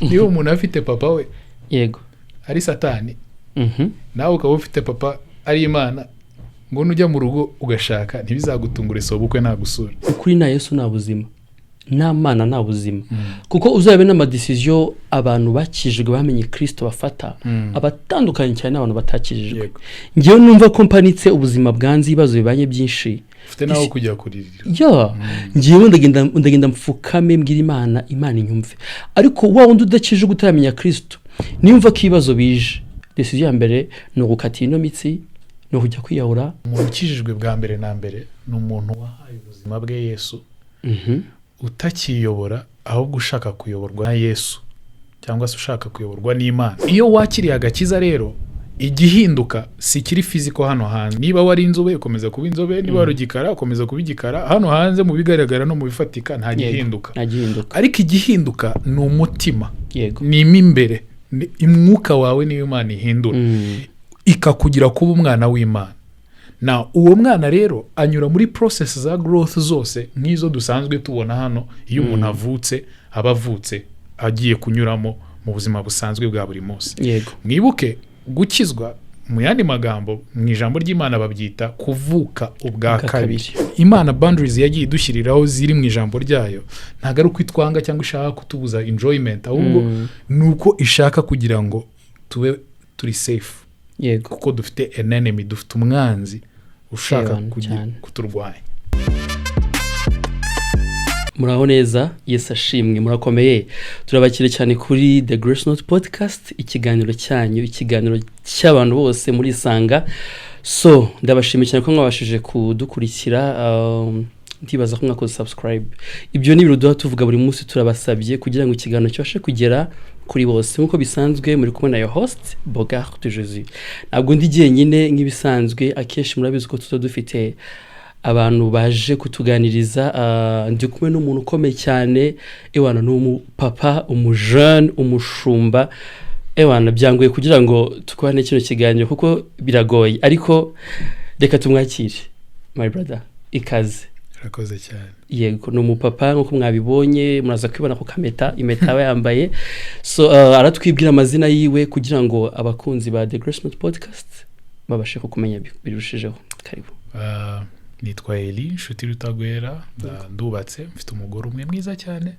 Niba umuntu afite papa we ari Satani, nawe ukaba ufite papa ari Imana, ngo nujya mu rugo ugashaka, ntibizagutungure sobukwe nagusura. Ukuri, nta Yesu nta buzima, nta Mana nta buzima, kuko uzabe n'amadécisions abantu bakijijwe, bamenye Kirisito, bafata abatandukanye cyane n'abantu batakijijwe. Ngewe numva ko mpanitse, ubuzima bwanze, ibibazo bibanye byinshi. Ufite naho kujya kuririra. Ya, ngewe ndagenda mfukame, mbwira Imana, Imana inyumve. Ariko wa wundi udakijijwe, utaramenya Kirisito, niyumva ko ibibazo bije, décision ya mbere ni ugukata ino mitsi, ni ukujya kwiyahura. Umuntu ukijijwe bwa mbere na mbere ni umuntu wahaye ubuzima bwe Yesu, utakiyobora, ahubwo ushaka kuyoborwa na Yesu cyangwa se ushaka kuyoborwa n'Imana. Iyo wakiriye agakiza rero, igihinduka si ikiri physical hano hanze. Niba wari inzobe, ukomeza kuba inzobe, niba wari igikara, ukomeza kuba igikara. Hano hanze, mu bigaragara no mu bifatika, nta gihinduka. Nta gihinduka. Ariko igihinduka ni umutima, ni mo imbere, ni umwuka wawe, niyo Imana ihindura, ikakugira kuba umwana w'Imana. Na uwo mwana rero anyura muri process za growth zose nk'izo dusanzwe tubona hano. Iyo umuntu avutse, aba avutse agiye kunyuramo mu buzima busanzwe bwa buri munsi. Mwibuke, gukizwa, mu yandi magambo, mu ijambo ry'Imana babyita kuvuka ubwa ubwa kabiri. Kabiri. Imana, boundaries yagiye idushyiriraho ziri mu ijambo ryayo, ntabwo ari uko itwanga cyangwa ishaka kutubuza enjoyment, ahubwo ni uko ishaka kugira ngo tube turi safe, kuko dufite an enemy, dufite umwanzi ushaka Cyane, cyane. kuturwanya. Muraho neza, Yesu ashimwe, murakomeye. Turabakira cyane kuri The Grace Note Podcast, ikiganiro cyanyu, ikiganiro cy'abantu bose muri Isanga. So ndabashimiye cyane ko mwabashije kudukurikira. Ndibaza ko mwakoze subscribe. Ibyo ni ibintu duha tuvuga buri munsi, turabasabye kugira ngo ikiganiro kibashe kugera kuri bose. Nk'uko bisanzwe, muri kumwe na your host Bogart de Jesus. Ntabwo ndi jyenyine nk'ibisanzwe, akenshi murabizi ko tuba dufite abantu baje kutuganiriza. Ndi kumwe n'umuntu ukomeye cyane, ewana, ni umupapa, umujene, umushumba. Ewana, byangoye kugira ngo tukubane kino kiganiro kuko biragoye, ariko reka tumwakire. My brother, ikaze. Urakoze cyane. Yego, ni umupapa nk'uko mwabibonye, muraza kwibona ku kameta, impeta aba yambaye. So aratwibwira amazina yiwe kugira ngo abakunzi ba The Grace Note Podcast babashe kukumenya birushijeho. Karibu. Nitwa Eli Nshuti Rutagwera, ndubatse, mfite umugore umwe mwiza cyane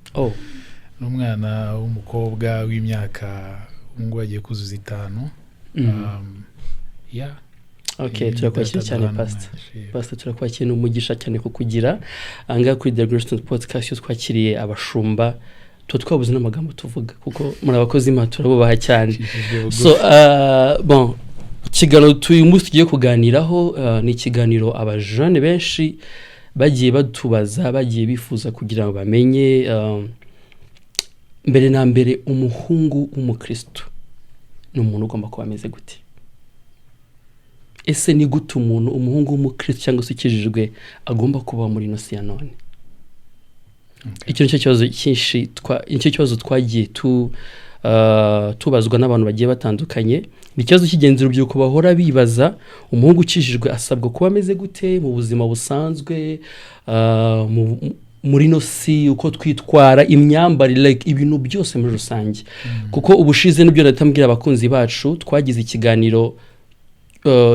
n'umwana w'umukobwa w'imyaka ubu ngubu agiye kuzuza 5. Yeah. Okay, turakwakira Data cyane, duhana pastor. umugisha. Pastor, turakwakira, ni umugisha cyane kukugira ahangaha kuri The Grace Note Podcast. Iyo twakiriye abashumba tuba twabuze n'amagambo tuvuga, kuko muri abakozi Imana, turabubaha cyane. Nshishijwe bugufi. So bon, ikiganiro uyu munsi tugiye kuganiraho ni ikiganiro abajene benshi bagiye batubaza, bagiye bifuza kugira ngo bamenye. Mbere na mbere, umuhungu w'umukristo ni umuntu ugomba kuba ameze gute? Ese ni gute umuntu, umuhungu w'umukristo cyangwa se ukijijwe, agomba kubaho muri ino si ya none? Icyo nicyo kibazo cyinshi, nicyo kibazo twagiye tubazwa n'abantu bagiye batandukanye. Ni ikibazo cy'ingenzi urubyiruko bahora bibaza: umuhungu ukijijwe asabwa kuba ameze gute mu buzima busanzwe, muri ino si, uko twitwara, imyambarire, like ibintu byose muri rusange? Kuko ubushize nibyo natambwira abakunzi bacu, twagize ikiganiro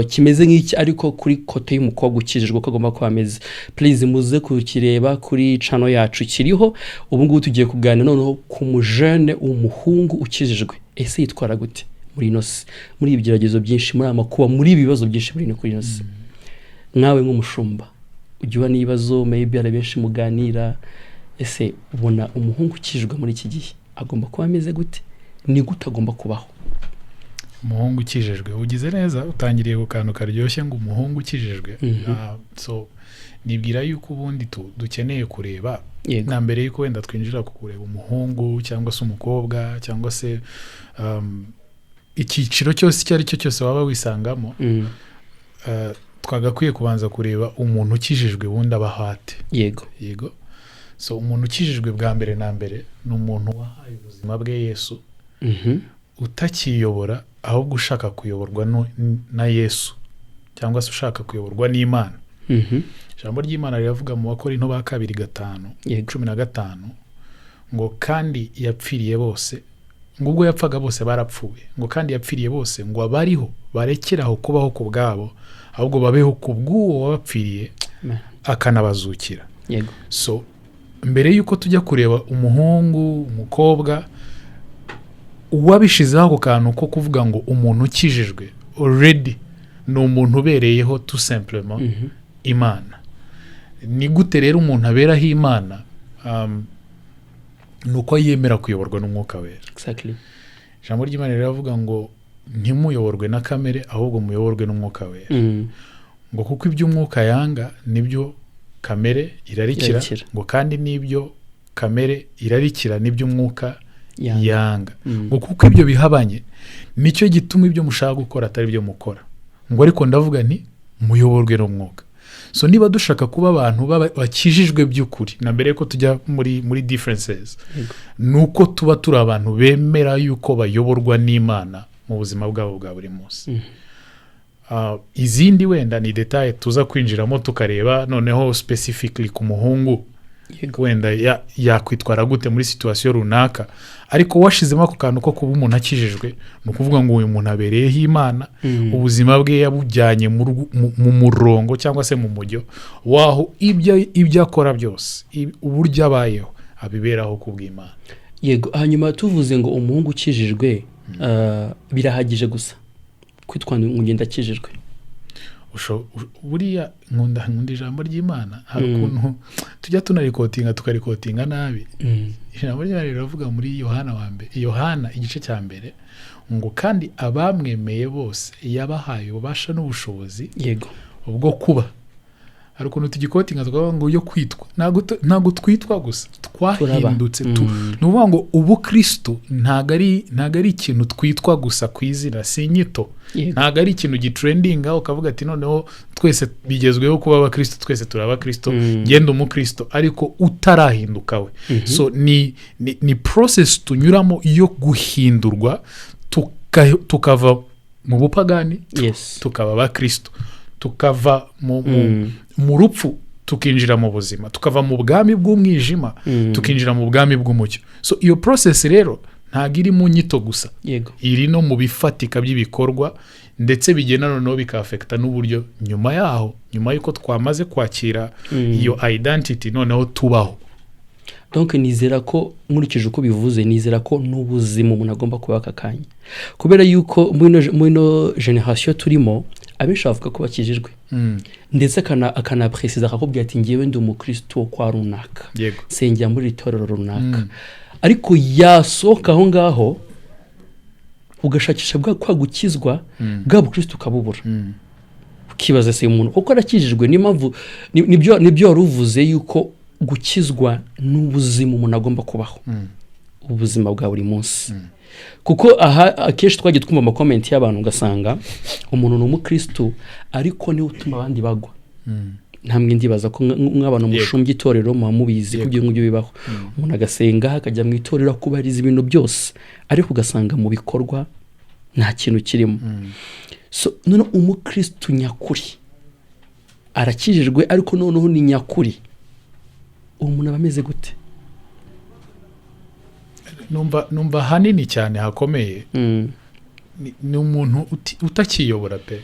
kimeze nk'iki, ariko kuri côté y'umukobwa ukijijwe, uko agomba kuba ameze. Please muze kukireba kuri channel yacu, kiriho. Ubu ngubu tugiye kuganira noneho ku mujene w'umuhungu ukijijwe. Ese yitwara gute muri ino si, muri ibi bigeragezo byinshi, muri aya makuba, muri ibi bibazo byinshi muri ino kuri ino si? Nkawe nk'umushumba ujya ubona n'ibibazo, maybe hari benshi muganira, ese ubona umuhungu ukijijwe muri iki gihe agomba kuba ameze gute? Ni gute agomba kubaho? Umuhungu ukijijwe, ugize neza utangiriye ku kantu karyoshye ngo umuhungu ukijijwe. So nibwira yuko ubundi dukeneye kureba na mbere yuko wenda twinjira ku kureba umuhungu cyangwa se umukobwa cyangwa se icyiciro cyose icyo ari cyo cyose waba wisangamo, twagakwiye kubanza kureba umuntu ukijijwe ubundi abaho ate. Yego, so umuntu ukijijwe bwa mbere na mbere ni umuntu wahaye ubuzima bwe Yesu, utakiyobora, ahubwo ushaka kuyoborwa na Yesu cyangwa se ushaka kuyoborwa n'Imana. Ijambo ry'Imana riravuga mu Bakorinto ba kabiri 5 15 ngo: "Kandi yapfiriye bose." Ngo ubwo yapfaga bose barapfuye, ngo kandi yapfiriye bose, ngo abariho barekere aho kubaho ku bwabo, ahubwo babeho ku bw'uwo wabapfiriye Amen. akanabazukira. So mbere y'uko tujya kureba umuhungu, umukobwa, uwabishizeho ako kantu ko kuvuga ngo umuntu ukijijwe already ni umuntu ubereyeho tout simplement Imana. Ni gute rero umuntu aberaho Imana? Ni uko yemera kuyoborwa n'Umwuka Wera. Ijambo ry'Imana riravuga ngo ntimuyoborwe na kamere, ahubwo muyoborwe n'Umwuka Wera, ngo kuko ibyo Umwuka yanga nibyo kamere irarikira, Irarikira. ngo kandi n'ibyo kamere irarikira nibyo Umwuka Yanga. yanga, ngo kuko ibyo bihabanye, nicyo gituma ibyo mushaka gukora atari byo mukora. Ngo ariko ndavuga nti muyoborwe n'Umwuka. So niba dushaka kuba abantu bakijijwe by'ukuri, na mbere yuko tujya muri differences, ni uko tuba turi abantu bemera yuko bayoborwa n'Imana mu buzima bwabo bwa buri munsi. Izindi wenda ni détails tuza kwinjiramo, tukareba noneho specifically ku muhungu, wenda yakwitwara gute muri situation runaka. Ariko washizemo ako kantu ko kuba umuntu akijijwe, ni ukuvuga ngo uyu muntu abereyeho Imana. Ubuzima bwe yabujyanye mu murongo cyangwa se mu mujyo waho ibyo akora byose, uburyo abayeho, abiberaho ku bw'Imana. Yego. Hanyuma tuvuze ngo umuhungu ukijijwe, birahagije gusa kwitwa ngo ngenda akijijwe? Buriya nkunda ijambo ry'Imana. Hari ukuntu tujya tunariquotinga, tukariquotinga nabi. Ijambo ry'Imana riravuga muri Yohana wa mbere, Yohana igice cya mbere, ngo kandi abamwemeye bose yabahaye ububasha n'ubushobozi bwo kuba. Hari ukuntu tugiquotinga tukavuga ngo yo kwitwa. Ntabwo twitwa gusa, twahindutse. Ni ukuvuga ngo ubukristo ntabwo ari ikintu twitwa gusa ku izina, si inyito. Ntabwo ari ikintu gitrendinga ukavuga ati noneho twese bigezweho kuba abakristo, twese turi abakristo, genda umukristo, ariko utarahinduka we. So ni process tunyuramo yo guhindurwa, tukava mu bupagani, tukaba abakristo, tukava mu rupfu tukinjira mu buzima, tukava mu bwami bw'umwijima tukinjira mu bwami bw'umucyo. So iyo process rero ntabwo iri mu nyito gusa, iri no mu bifatika by'ibikorwa, ndetse bigenda noneho bikaffecta n'uburyo nyuma yaho, nyuma y'uko twamaze kwakira iyo identity, noneho tubaho. Donc nizera ko, nkurikije uko bivuze, nizera ko n'ubuzima umuntu agomba kuba aka kanya, kubera yuko muri ino génération turimo, abenshi bavuga ko bakijijwe, ndetse akanaprécisa akakubwira ati ngewe ndi umukristo wo kwa runaka, nsengera muri iri torero runaka, ariko yasohoka aho ngaho ugashakisha bwa kwa gukizwa, bwa bukristo ukabubura. Ukibaza se umuntu kuko arakijijwe? Niyo mpamvu nibyo wari uvuze yuko gukizwa n'ubuzima umuntu agomba kubaho, ubuzima bwa buri munsi. Kuko aha akenshi twagiye twumva amacomments y'abantu, ugasanga umuntu ni umukristo ariko niwe utuma abandi bagwa. Ntamwe ndibaza ko nk'abantu mushumbya itorero muba mubizi ko ibyo ngibyo bibaho. Umuntu agasenga, akajya mu itorero, akubahiriza ibintu byose, ariko ugasanga mu bikorwa nta kintu kirimo. So none umukristo nyakuri arakijijwe, ariko noneho ni nyakuri, uwo muntu aba ameze gute? Numva ahanini cyane hakomeye, ni umuntu utakiyobora pe.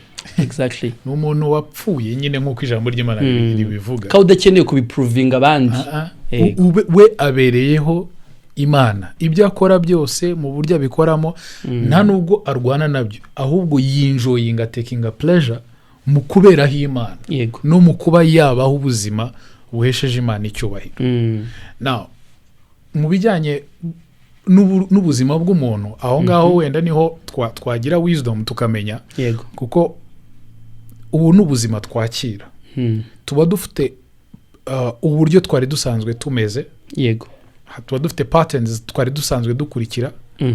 Ni umuntu wapfuye nyine, nk'uko ijambo ry'Imana ribivuga. Kandi udakeneye kubiprovinga abandi. Ah, ah. We abereyeho Imana. Ibyo akora byose, mu buryo abikoramo, nta nubwo arwana nabyo, ahubwo yenjoyinga, takinga pleasure mu kuberaho Imana no mu kuba yabaho ubuzima buhesheje Imana icyubahiro. Now, mu bijyanye n'ubuzima bw'umuntu, aho ngaho wenda niho twagira wisdom, tukamenya, kuko ubu ni ubuzima twakira. Tuba dufite uburyo twari dusanzwe tumeze, tuba dufite patterns twari dusanzwe dukurikira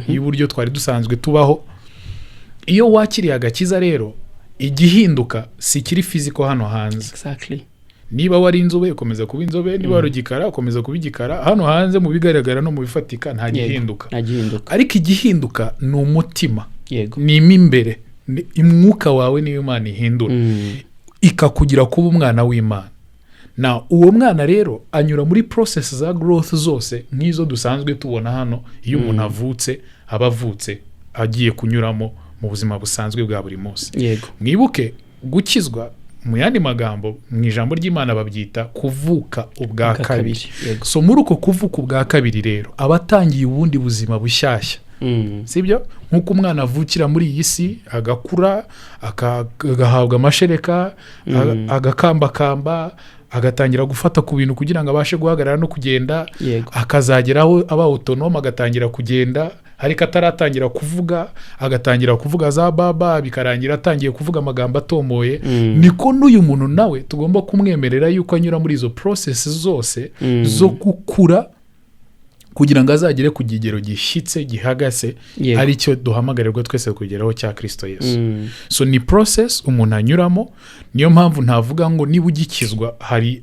y'uburyo twari dusanzwe tubaho. Iyo wakiriye agakiza rero, igihinduka si ikiri physical hano hanze. Niba wari inzobe, ukomeza kuba inzobe, niba wari igikara, ukomeza kuba igikara. Hano hanze, mu bigaragara no mu bifatika, nta gihinduka. Nta gihinduka. Ariko igihinduka ni umutima, ni mo imbere. Ni umwuka wawe, niyo Imana ihindura, ikakugira kuba umwana w'Imana. Na uwo mwana rero anyura muri process za growth zose nk'izo dusanzwe tubona hano iyo umuntu avutse. aba avutse agiye kunyuramo mu buzima busanzwe bwa buri munsi. Mwibuke, gukizwa mu yandi magambo, mu ijambo ry'Imana babyita kuvuka ubwa Ubwa kabiri. Yego. So muri uko kuvuka ubwa kabiri rero, aba atangiye ubundi buzima bushyashya, sibyo? Nk'uko umwana avukira muri iyi si, agakura, agahabwa amashereka, agakambakamba, agatangira gufata ku bintu kugira ngo abashe guhagarara no kugenda, akazageraho aba autonome, agatangira kugenda ariko ataratangira kuvuga, agatangira kuvuga za baba, bikarangira atangiye kuvuga amagambo atomoye. Niko n'uyu muntu nawe tugomba kumwemerera yuko anyura muri izo process zose zo gukura kugira ngo azagere ku kigero gishyitse, gihagaze, ari cyo duhamagarirwa twese kugeraho cya Kirisito Yesu. So ni process umuntu anyuramo. Niyo mpamvu ntavuga ngo niba ugikizwa hari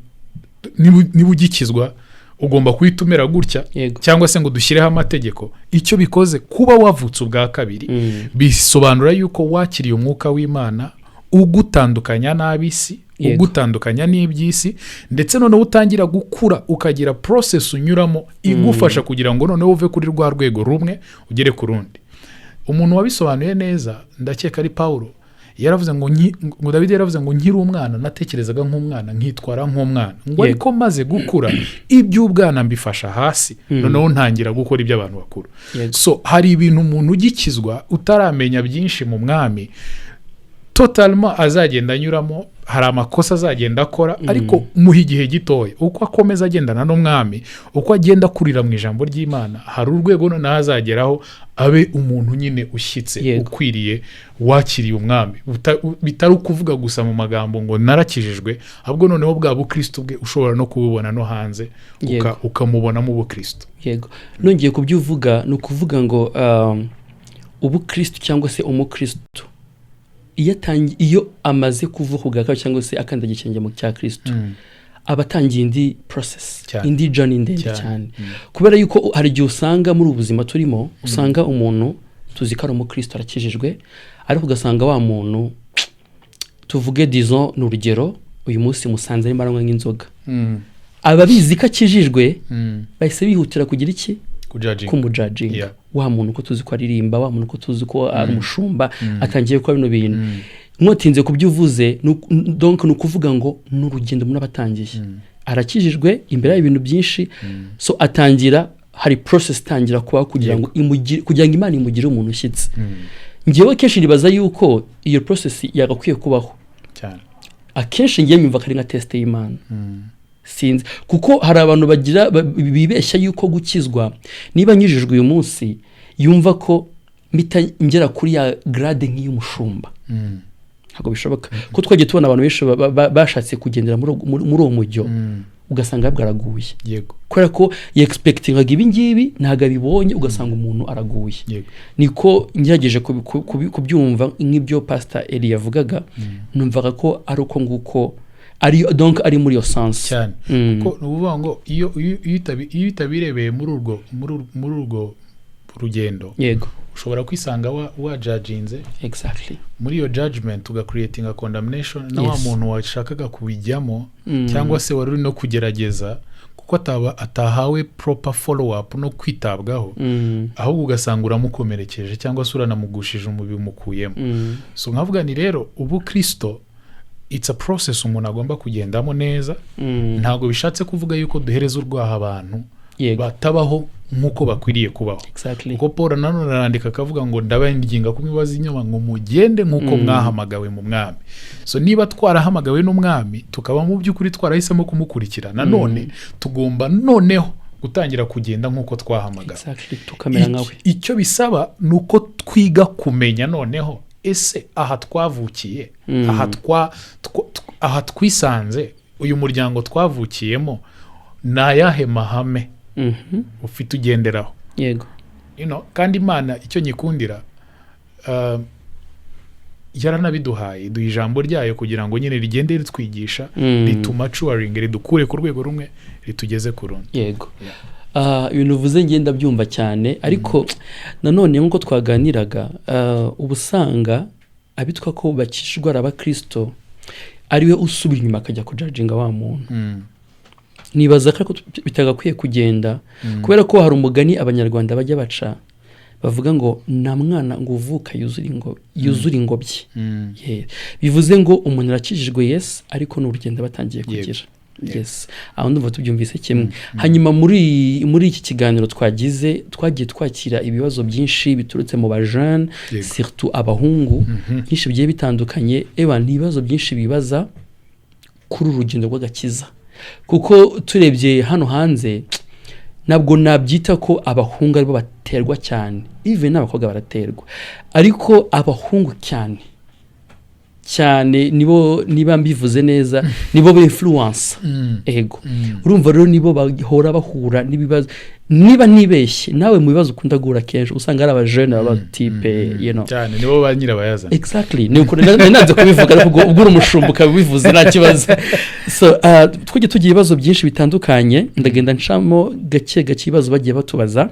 niba ugikizwa ugomba guhita umera gutya, cyangwa se ngo dushyireho amategeko. Icyo bikoze, kuba wavutse ubwa kabiri, bisobanura yuko wakiriye umwuka w'Imana ugutandukanya n'ab'isi, ugutandukanya n'iby'isi, ndetse noneho utangira gukura, ukagira process unyuramo igufasha kugira ngo noneho uve kuri rwa rwego rumwe ugere ku rundi. Umuntu wabisobanuye neza, ndakeka ari Pawulo, yaravuze ngo ngo Dawidi yaravuze ngo: "Nkiri umwana natekerezaga nk'umwana, nkitwara nk'umwana," ngo "ariko maze gukura iby'ubwana mbifasha hasi, noneho ntangira gukora iby'abantu bakuru." So hari ibintu umuntu ugikizwa, utaramenya byinshi mu Mwami totalement, azagenda anyuramo. Hari amakosa azagenda akora, ariko muha igihe gitoya. Uko akomeza agendana n'Umwami, uko agenda akurira mu ijambo ry'Imana, hari urwego noneho azageraho abe umuntu nyine ushyitse, ukwiriye, wakiriye Umwami. Bitari ukuvuga gusa mu magambo ngo narakijijwe, ahubwo noneho bwa bukristo bwe ushobora no kububona no hanze, ukamubonamo ubukristo. Yego, nongeye ku byo uvuga, ni ukuvuga ngo ubukristo cyangwa se umukristo iyo amaze kuvuka ubwa kabiri cyangwa se akandagira ikirenge mu cya Kristo, aba atangiye indi process, indi journey ndende cyane, kubera yuko hari igihe usanga muri ubu buzima turimo, usanga umuntu tuzi ko ari umukristo, arakijijwe, ariko ugasanga wa muntu, tuvuge, disons, ni urugero, uyu munsi musanze arimo aranywa nk'inzoga, aba abizi ko akijijwe, bahise bihutira kugira iki? Kujudginga. Kumujudginga. Wa muntu ko tuzi ko aririmba, wa muntu ko tuzi ko ari umushumba, atangiye gukora bino bintu. Nkotinze ku byo uvuze, donc ni ukuvuga ngo ni urugendo umuntu aba atangiye. Arakijijwe, imbere y'ibintu byinshi, so atangira, hari process itangira kubaho kugira ngo kugira ngo Imana imugire umuntu ushyitse. Ngewe kenshi nibaza yuko iyo process yagakwiye kubaho. Akenshi ngiye nyumva ko ari nka test y'Imana. Sinzi, kuko hari abantu bagira bibeshya yuko gukizwa, niba nkijijwe uyu munsi, yumva ko mpita ngera kuri ya grade nk'iy'umushumba. Ntabwo bishoboka, ko twagiye tubona abantu benshi bashatse kugendera muri uwo mujyo, ugasanga bwaraguye, kubera ko yexpectingaga ibi ngibi, ntabwo abibonye, ugasanga umuntu araguye. Niko ngerageje kubyumva nk'ibyo Pastor Eli yavugaga, numvaga ko ari uko nguko, ari donc ari muri iyo sens. Cyane. Kuko ni ukuvuga ngo iyo utabirebeye muri urwo rugendo, ushobora kwisanga wajudginze. Muri iyo judgment ugacreatinga condemnation na wa muntu washakaga kubijyamo, cyangwa se wari uri no kugerageza, kuko ataba atahawe proper follow up no kwitabwaho, ahubwo ugasanga uramukomerekeje cyangwa se uranamugushije umubiri, umukuyemo. So nkavuga ni rero ubu Kristo, it's a process umuntu agomba kugendamo neza. Ntabwo bishatse kuvuga yuko duhereza urwaho abantu batabaho nk'uko bakwiriye kubaho, kuko Paul nanone arandika akavuga ngo: "Ndabinginga kumwibaza inyuma ngo mugende nk'uko mwahamagawe mu Mwami." So niba twarahamagawe n'Umwami, tukaba mu by'ukuri twarahisemo kumukurikira, nanone tugomba noneho gutangira kugenda nk'uko twahamagawe. Exactly, tukamera nkawe. Icyo bisaba ni uko twiga kumenya noneho ese aha twavukiye, aha twisanze, uyu muryango twavukiyemo, ni ayahe mahame ufite ugenderaho? Kandi Imana icyo nyikundira, yaranabiduhaye, iduha ijambo ryayo kugira ngo nyine rigende ritwigisha, ritumaturinge, ridukure ku rwego rumwe ritugeze ku rundi. Yego. Ibintu uvuze ngenda byumva cyane, ariko nanone nk'uko twaganiraga, uba usanga abitwa ko bakijijwe ari abakristo, ariwe usubira inyuma akajya kujudginga wa muntu. Nibaza ko ariko bitagakwiye kugenda, kubera ko hari umugani Abanyarwanda bajya baca. Bavuga ngo nta mwana ngo uvuka yuzura ingobyi. Yeah. Bivuze ngo umuntu arakijijwe, yes, ariko ni urugendo batangiye kugira. Yes, aho ndumva tubyumvise kimwe. Hanyuma muri iki kiganiro twagize, twagiye twakira ibibazo byinshi biturutse mu bajene, surtout abahungu, byinshi bigiye bitandukanye. Eba ni ibibazo byinshi bibaza kuri uru rugendo rw'agakiza, kuko turebye hano hanze, ntabwo nabyita ko abahungu aribo baterwa cyane. Even n'abakobwa baraterwa, ariko abahungu cyane cyane nibo, niba mbivuze neza, nibo b'influence. Ego. Urumva rero nibo bahora bahura n'ibibazo. Niba ntibeshye, nawe mu bibazo ukunda guhura kenshi usanga ari abajene b'abatipe. Cyane, nibo ba nyirabayazana. Exactly, ni uko nari nanze kubivuga, ariko ubwo uri umushumba ukabivuze nta kibazo. So twajya tugira ibibazo byinshi bitandukanye. Ndagenda ncamo gake gake ibibazo bagiye batubaza.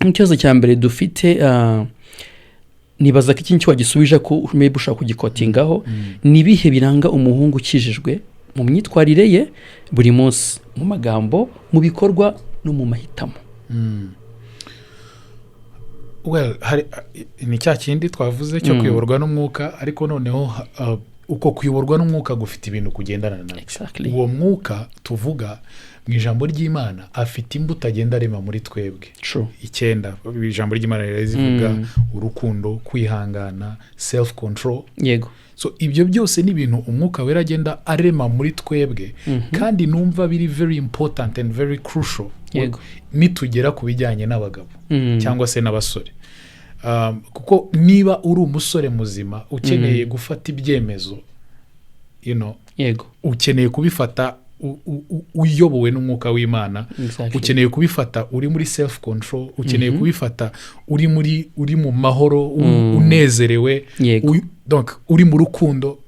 Ikibazo cya mbere dufite, nibaza ko iki ngiki wagisubije, ko maybe ushobora kugikotingaho: ni ibihe biranga umuhungu ukijijwe mu myitwarire ye buri munsi, mu magambo, mu bikorwa no mu mahitamo? Well, hari ni cya kindi twavuze cyo kuyoborwa n'umwuka, ariko noneho uko kuyoborwa n'umwuka gufite ibintu kugendana nabyo. Uwo mwuka tuvuga mu ijambo ry'Imana afite imbuto agenda arema muri twebwe 9. Ijambo ry'Imana rirazivuga: urukundo, kwihangana, self control. So ibyo byose ni ibintu Umwuka Wera agenda arema muri twebwe, kandi numva biri very important and very crucial nitugera ku bijyanye n'abagabo cyangwa se n'abasore, kuko niba uri umusore muzima ukeneye gufata ibyemezo, ukeneye kubifata uyobowe n'Umwuka w'Imana. Ukeneye kubifata uri muri self control, ukeneye kubifata uri mu mahoro, unezerewe, donc uri mu rukundo,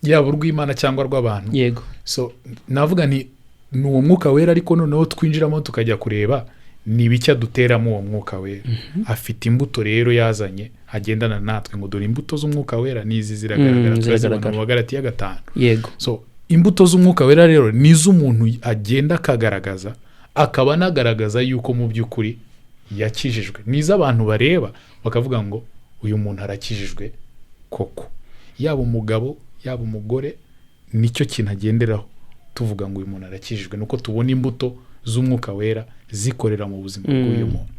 yaba urw'Imana cyangwa rw'abantu. So navuga nti ni uwo Mwuka Wera, ariko noneho twinjiramo tukajya kureba ni ibiki aduteramo uwo Mwuka Wera. Afite imbuto rero yazanye agendana natwe, ngo dore imbuto z'Umwuka Wera n'izi ziragaragara, turazibona Ziragaragara. mu Bagalatiya 5. So imbuto z'Umwuka Wera rero ni iz'umuntu agenda akagaragaza, akaba anagaragaza yuko mu by'ukuri yakijijwe. Ni iz'abantu bareba bakavuga ngo uyu muntu arakijijwe koko. Yaba umugabo, yaba umugore, nicyo kintu agenderaho tuvuga ngo uyu muntu arakijijwe, nuko tubona imbuto z'Umwuka Wera zikorera mu buzima bw'uyu muntu.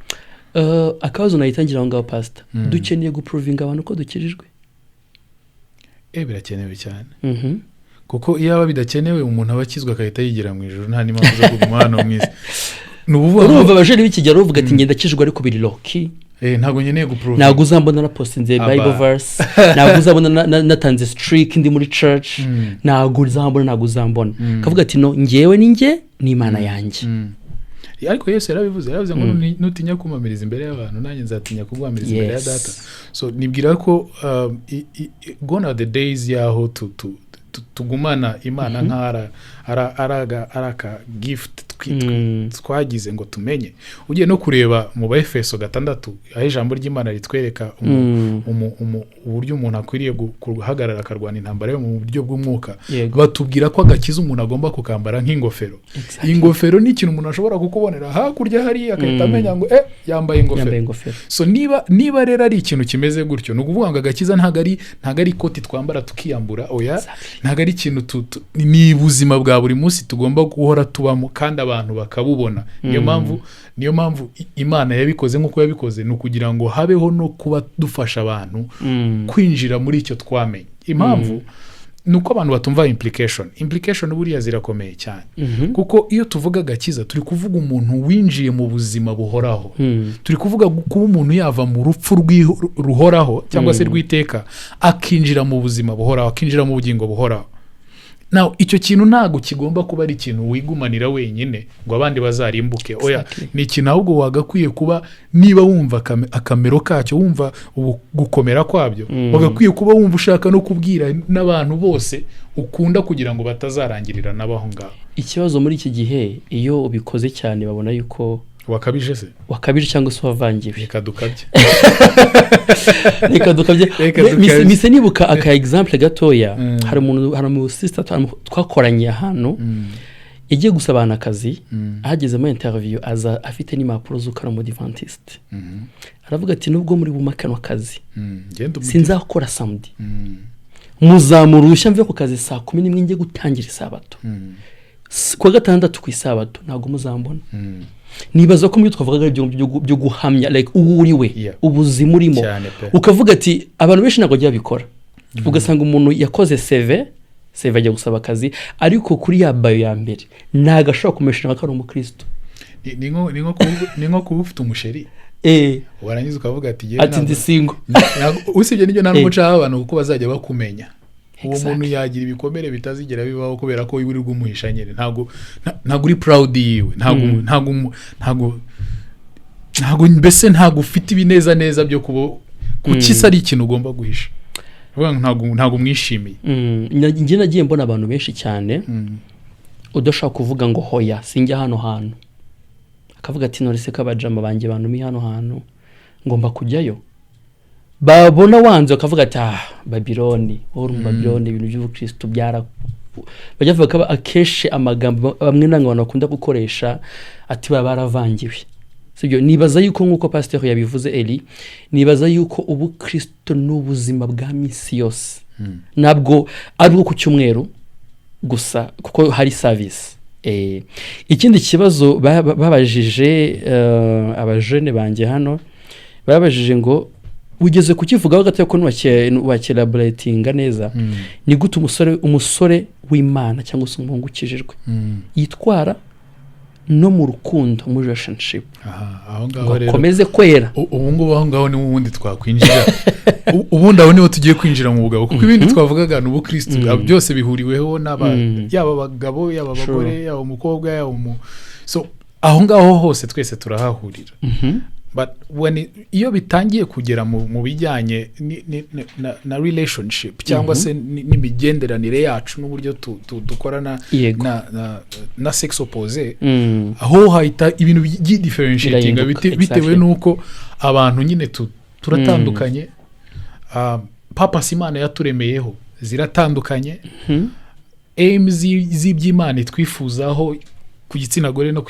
Akabazo nayitangira aho ngaho, pasita: dukeneye guprovinga abantu ko dukijijwe? Birakenewe cyane, kuko iyo aba bidakenewe, umuntu aba akizwa agahita yigira mu ijuru, nta n'impamvu zo kuguma hano mu isi. Ni ukuvuga ngo Urumva abajene b'ikigero bavuga ati ngenda akijijwe, ariko biri low-key. Ntabwo nkeneye guprovinga. Ntabwo uzambona napostinze Aba. Bible verse, ntabwo uzabona natanze streak ndi muri church, ntabwo uzambona, ntabwo uzambona. Kavuga ati no, ngewe ni njye n'Imana yanjye. Ariko Yesu yarabivuze, yaravuze ngo nutinya kumamiriza imbere y'abantu, nanjye nzatinya kuguhamiriza imbere ya Data. So nibwira ko gone are the days y'aho tugumana Imana nk'aho ari aka gift twagize ngo tumenye. Ugiye no kureba mu Baefeso 6, aho ijambo ry'Imana ritwereka uburyo umuntu akwiriye guhagarara akarwana intambara yo mu buryo bw'umwuka, batubwira ko agakiza umuntu agomba kukambara nk'ingofero. Ingofero ni ikintu umuntu ashobora kukubonera hakurya hariya agahita amenya ngo yambaye ingofero. Yambaye ingofero. So niba rero ari ikintu kimeze gutyo, ni ukuvuga ngo agakiza ntabwo ari ikoti twambara tukiyambura, oya. Ntabwo ari ikintu ni ubuzima bwa buri munsi tugomba guhora tubamo kandi abantu bakabubona. Niyo mpamvu Imana yabikoze nk'uko yabikoze, ni ukugira ngo habeho no kuba dufasha abantu kwinjira muri icyo twamenye. Impamvu ni uko abantu batumva implication. Implication buriya zirakomeye cyane, kuko iyo tuvuga agakiza turi kuvuga umuntu winjiye mu buzima buhoraho. Turi kuvuga kuba umuntu yava mu rupfu ruhoraho cyangwa se rw'iteka, akinjira mu buzima buhoraho, akinjira mu bugingo buhoraho. Now, icyo kintu ntabwo kigomba kuba ari ikintu wigumanira wenyine ngo abandi bazarimbuke, oya. Ni ikintu ahubwo wagakwiye kuba, niba wumva akamero kacyo, wumva gukomera kwabyo, wagakwiye kuba wumva ushaka no kubwira n'abantu bose ukunda kugira ngo batazarangirira nabo aho ngaho. Ikibazo muri iki gihe, iyo ubikoze cyane babona yuko wakabije se. Wakabije cyangwa se wavangiwe. Reka dukabye. Reka dukabye. Reka dukabye. Mise nibuka aka example gatoya. Hari umuntu, hari umusista twakoranye ahantu. Yagiye gusaba ahantu akazi, ahageze muri interview aza afite n'impapuro z'uko ari umudivantiste. Aravuga ati: "Nubwo muri bumpe kano kazi, Genda sinzakora samedi. Muzamura uruhushya mve ku kazi saa 11 njye gutangira isabato. Kuwa gatandatu ku isabato ntabwo muzambona." Nibaza ko mu byo twavugaga ari byo guhamya, like uwo uri we, ubuzima urimo. Cyane pe. Ukavuga ati abantu benshi ntabwo bajya babikora. Ugasanga umuntu yakoze CV ajya gusaba akazi, ariko kuri ya bio ya mbere ntabwo ashobora kumentioninga ko ari umukristo. Ni nko kuba ufite umuchéri, warangiza ukavuga ati: "Jyewe ati ndi single." Usibye n'ibyo, nta nubwo nshaka abantu, kuko bazajya bakumenya. Uwo muntu yagira ibikomere bitazigera bibaho, kubera ko uri bwumuhisha nyine. Ntabwo uri proud yiwe, ntabwo mbese ntabwo ufite ibineza neza byo kuba. Kuki se ari ikintu ugomba guhisha? Uvuga ngo ntabwo umwishimiye. Njye nagiye mbona abantu benshi cyane udashobora kuvuga ngo hoya, sinjya hano hantu, akavuga ati: "None se ko abajama banjye bantumiye hano hantu, ngomba kujyayo?" Babona wanze bakavuga ati: "Ah, Babiloni, wowe uri umubabironi, ibintu by'ubukristo byara." Bajya bavuga ko akenshi amagambo bamwe na abantu bakunda gukoresha ati baba baravangiwe. Sibyo? Nibaza yuko nk'uko pasiteri yabivuze, Eli, nibaza yuko ubukristo ni ubuzima bwa minsi yose, ntabwo ari ubwo ku cyumweru gusa kuko hari service. Ikindi kibazo babajije abajene banjye hano, babajije ngo, ugeze kukivugaho gato ko ntiwacyelaboratinga neza, ni gute umusore w'Imana cyangwa se umuhungu ukijijwe yitwara no mu rukundo, muri relationship, Aha, aho ngaho ngo rero akomeze kwera? Ubu ngubu aho ngaho niho ubundi twakwinjira. Ubundi aho niho tugiye kwinjira mu bugabo, kuko ibindi twavugaga ni ubukristo, byose bihuriweho n'aba, yaba abagabo, yaba abagore, yaba umukobwa, yaba umu, so aho ngaho hose twese turahahurira. But iyo bitangiye kugera mu bijyanye na relationship cyangwa se n'imigenderanire yacu n'uburyo dukorana na sex opposé, aho hahita ibintu byidifferentiatinga Birahinduka, bitewe n'uko abantu nyine turatandukanye. Purpose Imana yaturemeyeho ziratandukanye, aim z'iby'Imana itwifuzaho ku gitsina gore no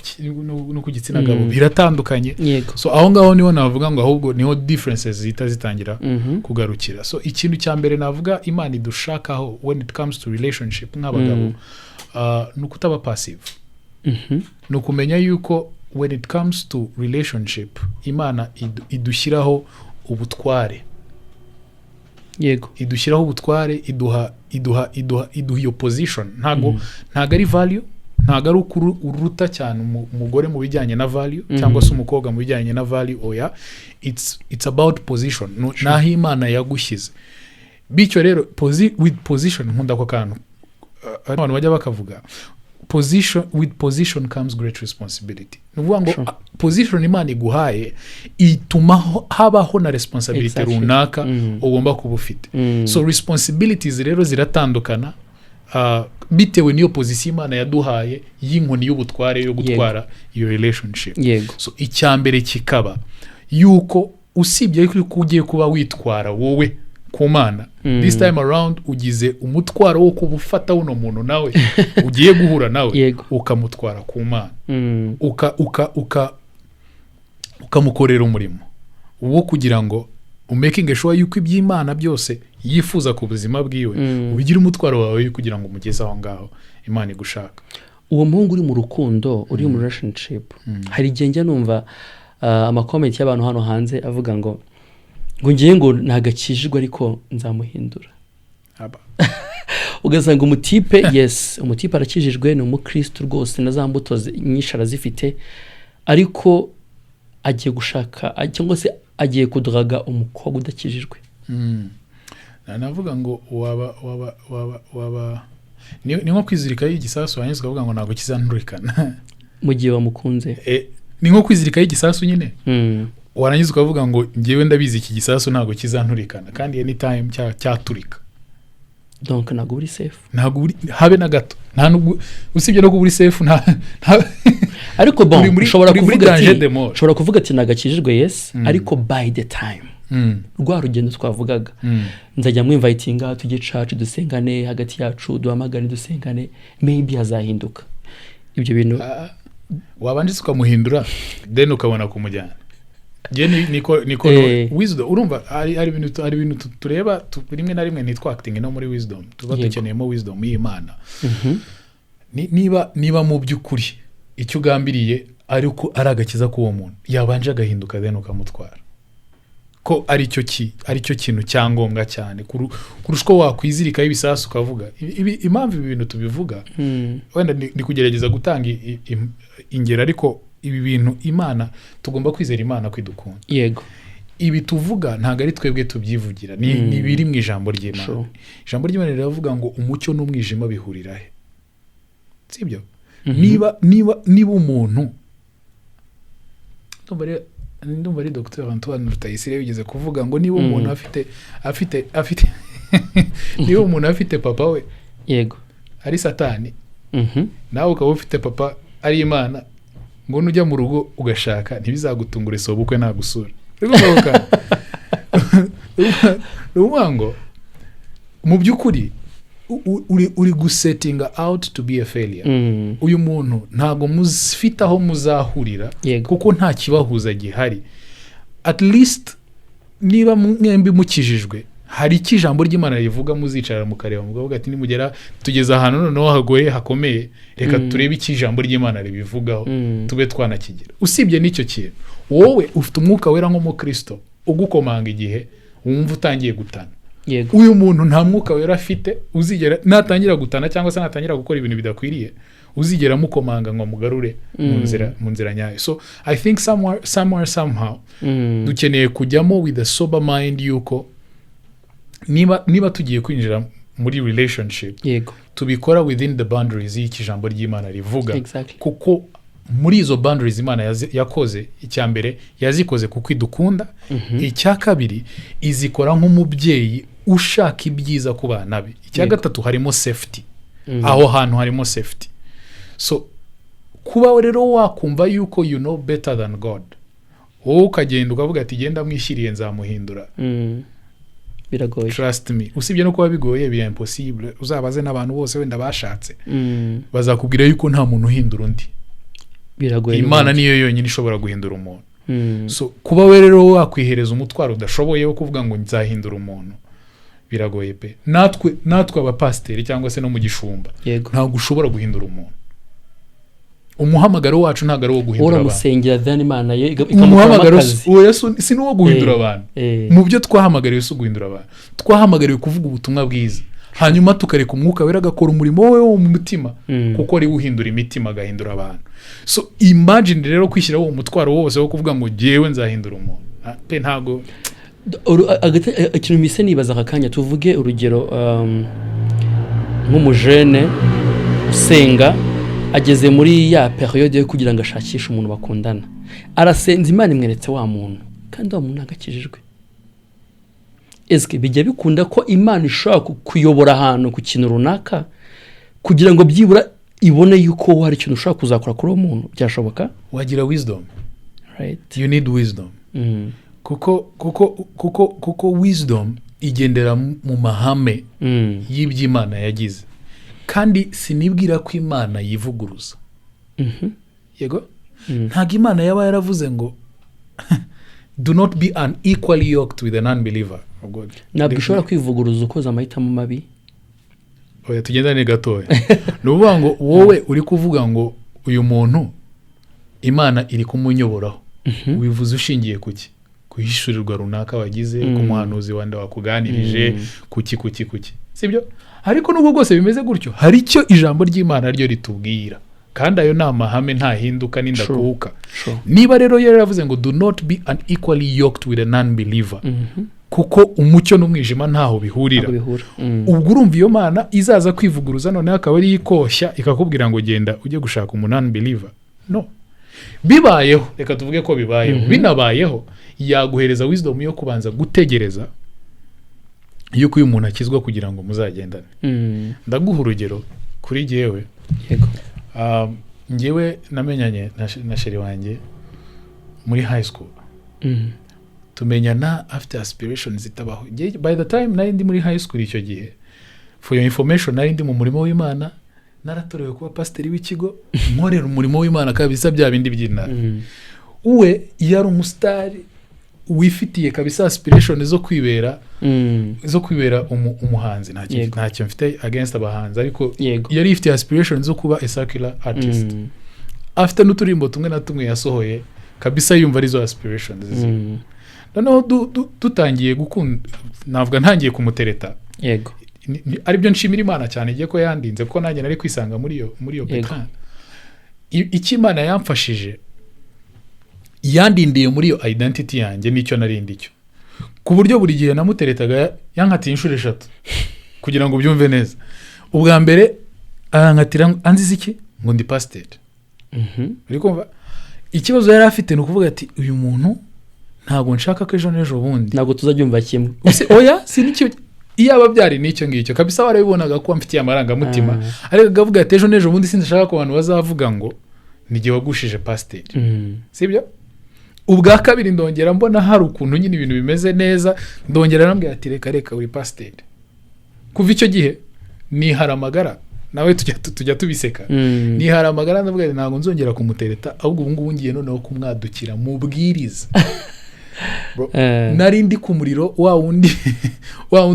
ku gitsina gabo biratandukanye. So aho ngaho niho navuga ngo ahubwo niho differences zihita zitangira kugarukira. So ikintu cya mbere navuga Imana idushakaho when it comes to relationship nk'abagabo, ni ukutaba passive. Ni ukumenya yuko when it comes to relationship, Imana idushyiraho ubutware. Idushyiraho ubutware, iduha iyo position. Ntabwo ari value, ntabwo ari uko uruta cyane umugore mu bijyanye na value cyangwa se umukobwa mu bijyanye na value, oya. It's about position. Naho Imana yagushyize. Bityo rero with position, nkunda ako kantu abantu bajya bakavuga, position, with position comes great responsibility. Ni ukuvuga ngo position Imana iguhaye ituma habaho na responsibility runaka ugomba kuba ufite. So responsibilities rero ziratandukana bitewe n'iyo position Imana yaduhaye y'inkoni y'ubutware yo gutwara iyo relationship. So icya mbere kikaba yuko usibye yuko ugiye kuba witwara wowe ku Mana, this time around ugize umutwaro wo kuba ufata uno muntu nawe ugiye guhura nawe, ukamutwara ku Mana, uka uka uka ukamukorera umurimo wo kugira ngo umakinge sure yuko iby'Imana byose yifuza ku buzima bwiwe ubigire umutwaro wawe kugira ngo umugeze aho ngaho Imana igushaka. Uwo muhungu uri mu rukundo, uri mu relationship, hari igihe njya numva amacomments y'abantu hano hanze avuga ngo ngiye ngo ntabwo akijijwe ariko nzamuhindura. Aba. Ugasanga umutipe, yes, umutipe arakijijwe, ni umukristo rwose, na za mbuto nyinshi arazifite, ariko agiye gushaka cyangwa se agiye kudraga umukobwa udakijijwe. Navuga ngo waba ni nko kwizirikaho igisasu warangiza ukavuga ngo ntabwo kizanturikana. Mu gihe wamukunze. Ni nko kwizirikaho igisasu nyine, warangiza ukavuga ngo ngewe ndabizi, iki gisasu ntabwo kizanturikana, kandi anytime cyaturika. Donc ntabwo uri safe. Ntabwo uri habe na gato, nta nubwo, usibye no kuba uri safe, nta Ariko bon, ushobora uri muri kuvuga danger ati de mort. Ushobora kuvuga ati ntabwo akijijwe, yes, ariko by the time rwa rugendo twavugaga, nzajya mwinvitinga tujye church, dusengane hagati yacu, duhamagane dusengane, maybe azahinduka. Ibyo bintu. Ah, wabanje se ukamuhindura, then ukabona kumujyana. Njye niko wisdom, urumva hari ibintu tureba rimwe na rimwe ntitwactinge no muri wisdom tuba dukeneyemo wisdom y'Imana. Niba mu by'ukuri icyo ugambiriye ari uko ari agakiza k'uwo muntu, yabanje agahinduka, then ukamutwara, ko aricyo kintu cyangombwa cyane kurusha uko wakwizirikaho ibisasu ukavuga. Impamvu ibi bintu tubivuga, wenda ni kugerageza gutanga ingero, ariko ibi bintu Imana, tugomba kwizera Imana ko idukunda. Ibi tuvuga ntabwo ari twebwe tubyivugira, ni ibiri mu ijambo ry'Imana. Ijambo ry'Imana riravuga ngo umucyo n'umwijima bihurira he? Sibyo? Niba umuntu, ndumva ari Dr Antoine Rutayisire wigeze kuvuga ngo niba umuntu afite niba umuntu afite papa we ari Satani, nawe ukaba ufite papa ari Imana, ngo nujya mu rugo ugashaka ntibizagutungure si ubukwe nagusura. Uri kumva? Ni ukuvuga ngo mu by'ukuri uri gusettinga out to be a failure. Uyu muntu ntabwo mufite aho muzahurira, kuko nta kibahuza gihari. At least niba mwembi mukijijwe, hari icyo ijambo ry'Imana rivuga, muzicara mukareba, mukavuga ati nimugera tugeze ahantu noneho hagoye hakomeye, reka turebe icyo ijambo ry'Imana ribivugaho, tube twanakigira. Usibye n'icyo kintu, wowe ufite Umwuka Wera nk'umukristo ugukomanga igihe wumva utangiye gutana. Uyu muntu nta Mwuka Wera afite uzigera, natangira gutana cyangwa se natangira gukora ibintu bidakwiriye, uzigera amukomanga ngo amugarure mu nzira nyayo. So I think somewhere somehow dukeneye kujyamo with a sober mind yuko niba tugiye kwinjira muri relationship, tubikora within the boundaries y'iki ijambo ry'Imana rivuga, kuko muri izo boundaries Imana yakoze, icya mbere yazikoze kuko idukunda, icya kabiri izikora nk'umubyeyi ushaka ibyiza ku bana be, icya gatatu harimo safety. Aho hantu harimo safety. So kuba rero wakumva yuko you know better than God, wowe ukagenda ukavuga ati genda mwishyiriye nzamuhindura, Biragoye. Trust me, usibye no kuba bigoye, biri impossible. Uzabaze n'abantu bose wenda bashatse, bazakubwira yuko nta muntu uhindura undi. Biragoye Imana n'ubundi. niyo yonyine ishobora guhindura umuntu. So kuba we rero wakwihereza umutwaro udashoboye wo kuvuga ngo nzahindura umuntu, biragoye pe. Natwe abapasiteri cyangwa se no mu gishumba, ntabwo ushobora guhindura umuntu. Umuhamagaro wacu ntabwo ari uwo guhindura abantu. Uramusengera, then Imana yo ikamukoramo Umuhamagaro akazi. oya, si n'uwo guhindura abantu. Mu byo twahamagariwe si uguhindura abantu. Twahamagariwe kuvuga ubutumwa bwiza, hanyuma tukareka Umwuka Wera agakora umurimo we wo mu mutima, kuko ari we uhindura imitima, agahindura abantu. So imagine rero kwishyiraho uwo mutwaro wose wo kuvuga ngo jyewe nzahindura umuntu. Ah, pe, ntabwo. Ikintu mise nibaza aka kanya, tuvuge urugero, nk'umujene usenga ageze muri ya période yo kugira ngo ashakishe umuntu bakundana, arasenza, Imana imweretse wa muntu, kandi wa muntu ntabwo akijijwe. Ese bijya bikunda ko Imana ishobora kuyobora ahantu ku kintu runaka kugira ngo byibura ibone yuko hari ikintu ushobora kuzakora kuri uwo muntu? Byashoboka? Wagira wisdom. You need wisdom, kuko wisdom igendera mu mahame y'iby'Imana yagize, kandi sinibwira ko Imana yivuguruza. Yego. Ntabwo Imana yaba yaravuze ngo "Do not be unequally yoked with an unbeliever." Ubwo Ntabwo ishobora kwivuguruza ukoze amahitamo mabi. Oya, tugendane gatoya. Ni ukuvuga ngo wowe uri kuvuga ngo uyu muntu Imana iri kumunyoboraho, wivuze ushingiye ku ki? Kuhishurirwa runaka wagize, ku muhanuzi wanda wakuganirije, kuki? Sibyo? Ariko nubwo bwose bimeze gutyo, hari icyo ijambo ry'Imana ryo ritubwira, kandi ayo ni amahame ntahinduka n'indakuka. Niba rero yari yaravuze ngo "Do not be unequally yoked with an unbeliever," kuko umucyo n'umwijima ntaho bihurira. Ntabwo bihura. Ubwo urumva iyo Mana izaza kwivuguruza, noneho akaba ariyo ikoshya ikakubwira ngo genda ujye gushaka umu non-believer? No bibayeho, reka tuvuge ko bibayeho, binabayeho, yaguhereza wisdom yo kubanza gutegereza yuko uyu muntu akizwa kugira ngo muzagendane. Ndaguha urugero kuri jyewe. Njyewe namenyanye na chérie wanjye muri high school. Tumenyana afite aspiration zitabaho. By the time nari ndi muri high school icyo gihe, for your information, nari ndi mu murimo w'Imana. Naratorewe kuba pasiteri w'ikigo, nkorera umurimo w'Imana kabisa, bya bindi by'intara. We yari umusitari wifitiye kabisa aspiration zo kwibera umuhanzi. Ntacyo ntacyo mfite against abahanzi, ariko yari ifitiye aspiration zo kuba a secular artist. Afite n'uturirimbo tumwe na tumwe yasohoye kabisa, yumva arizo aspirations ze. Noneho dutangiye gukunda, navuga ntangiye kumutereta, aribyo nshimira Imana cyane igiye ko yandinze, kuko nanjye nari kwisanga muri iyo pétrin. Icyo Imana yamfashije, yandindiye muri iyo identity yanjye n'icyo nari ndicyo, ku buryo buri gihe namuteretaga yankatiye inshuro eshatu. Kugira ngo ubyumve neza, ubwa mbere arankatira anziza iki? Ngo ndi pasiteri. Uri kumva ikibazo yari afite? Ni ukuvuga ati: "Uyu muntu ntabwo nshaka ko ejo n'ejo bundi..." Ntabwo tuzabyumva kimwe. Oya, si nicyo. Iyaba byari n'icyo ngicyo kabisa, warabibonaga ko mfitiye amarangamutima. Ariko akavuga ati: "Ejo n'ejo bundi sinshaka ko abantu bazavuga ngo ni jye wagushije pasiteri." Sibyo? Ubwa kabiri ndongera mbona hari ukuntu nyine ibintu bimeze neza, ndongera nambwira ati: "Reka reka, uri pasiteri." Kuva icyo gihe nihara amagara, nawe tujya tubiseka. Nihara amagara, ndavuga ati: "Ntabwo nzongera kumutereta, ahubwo ubu ngubu ngiye noneho kumwadukira mubwiriza." Bro, nari ndi ku muriro wa wundi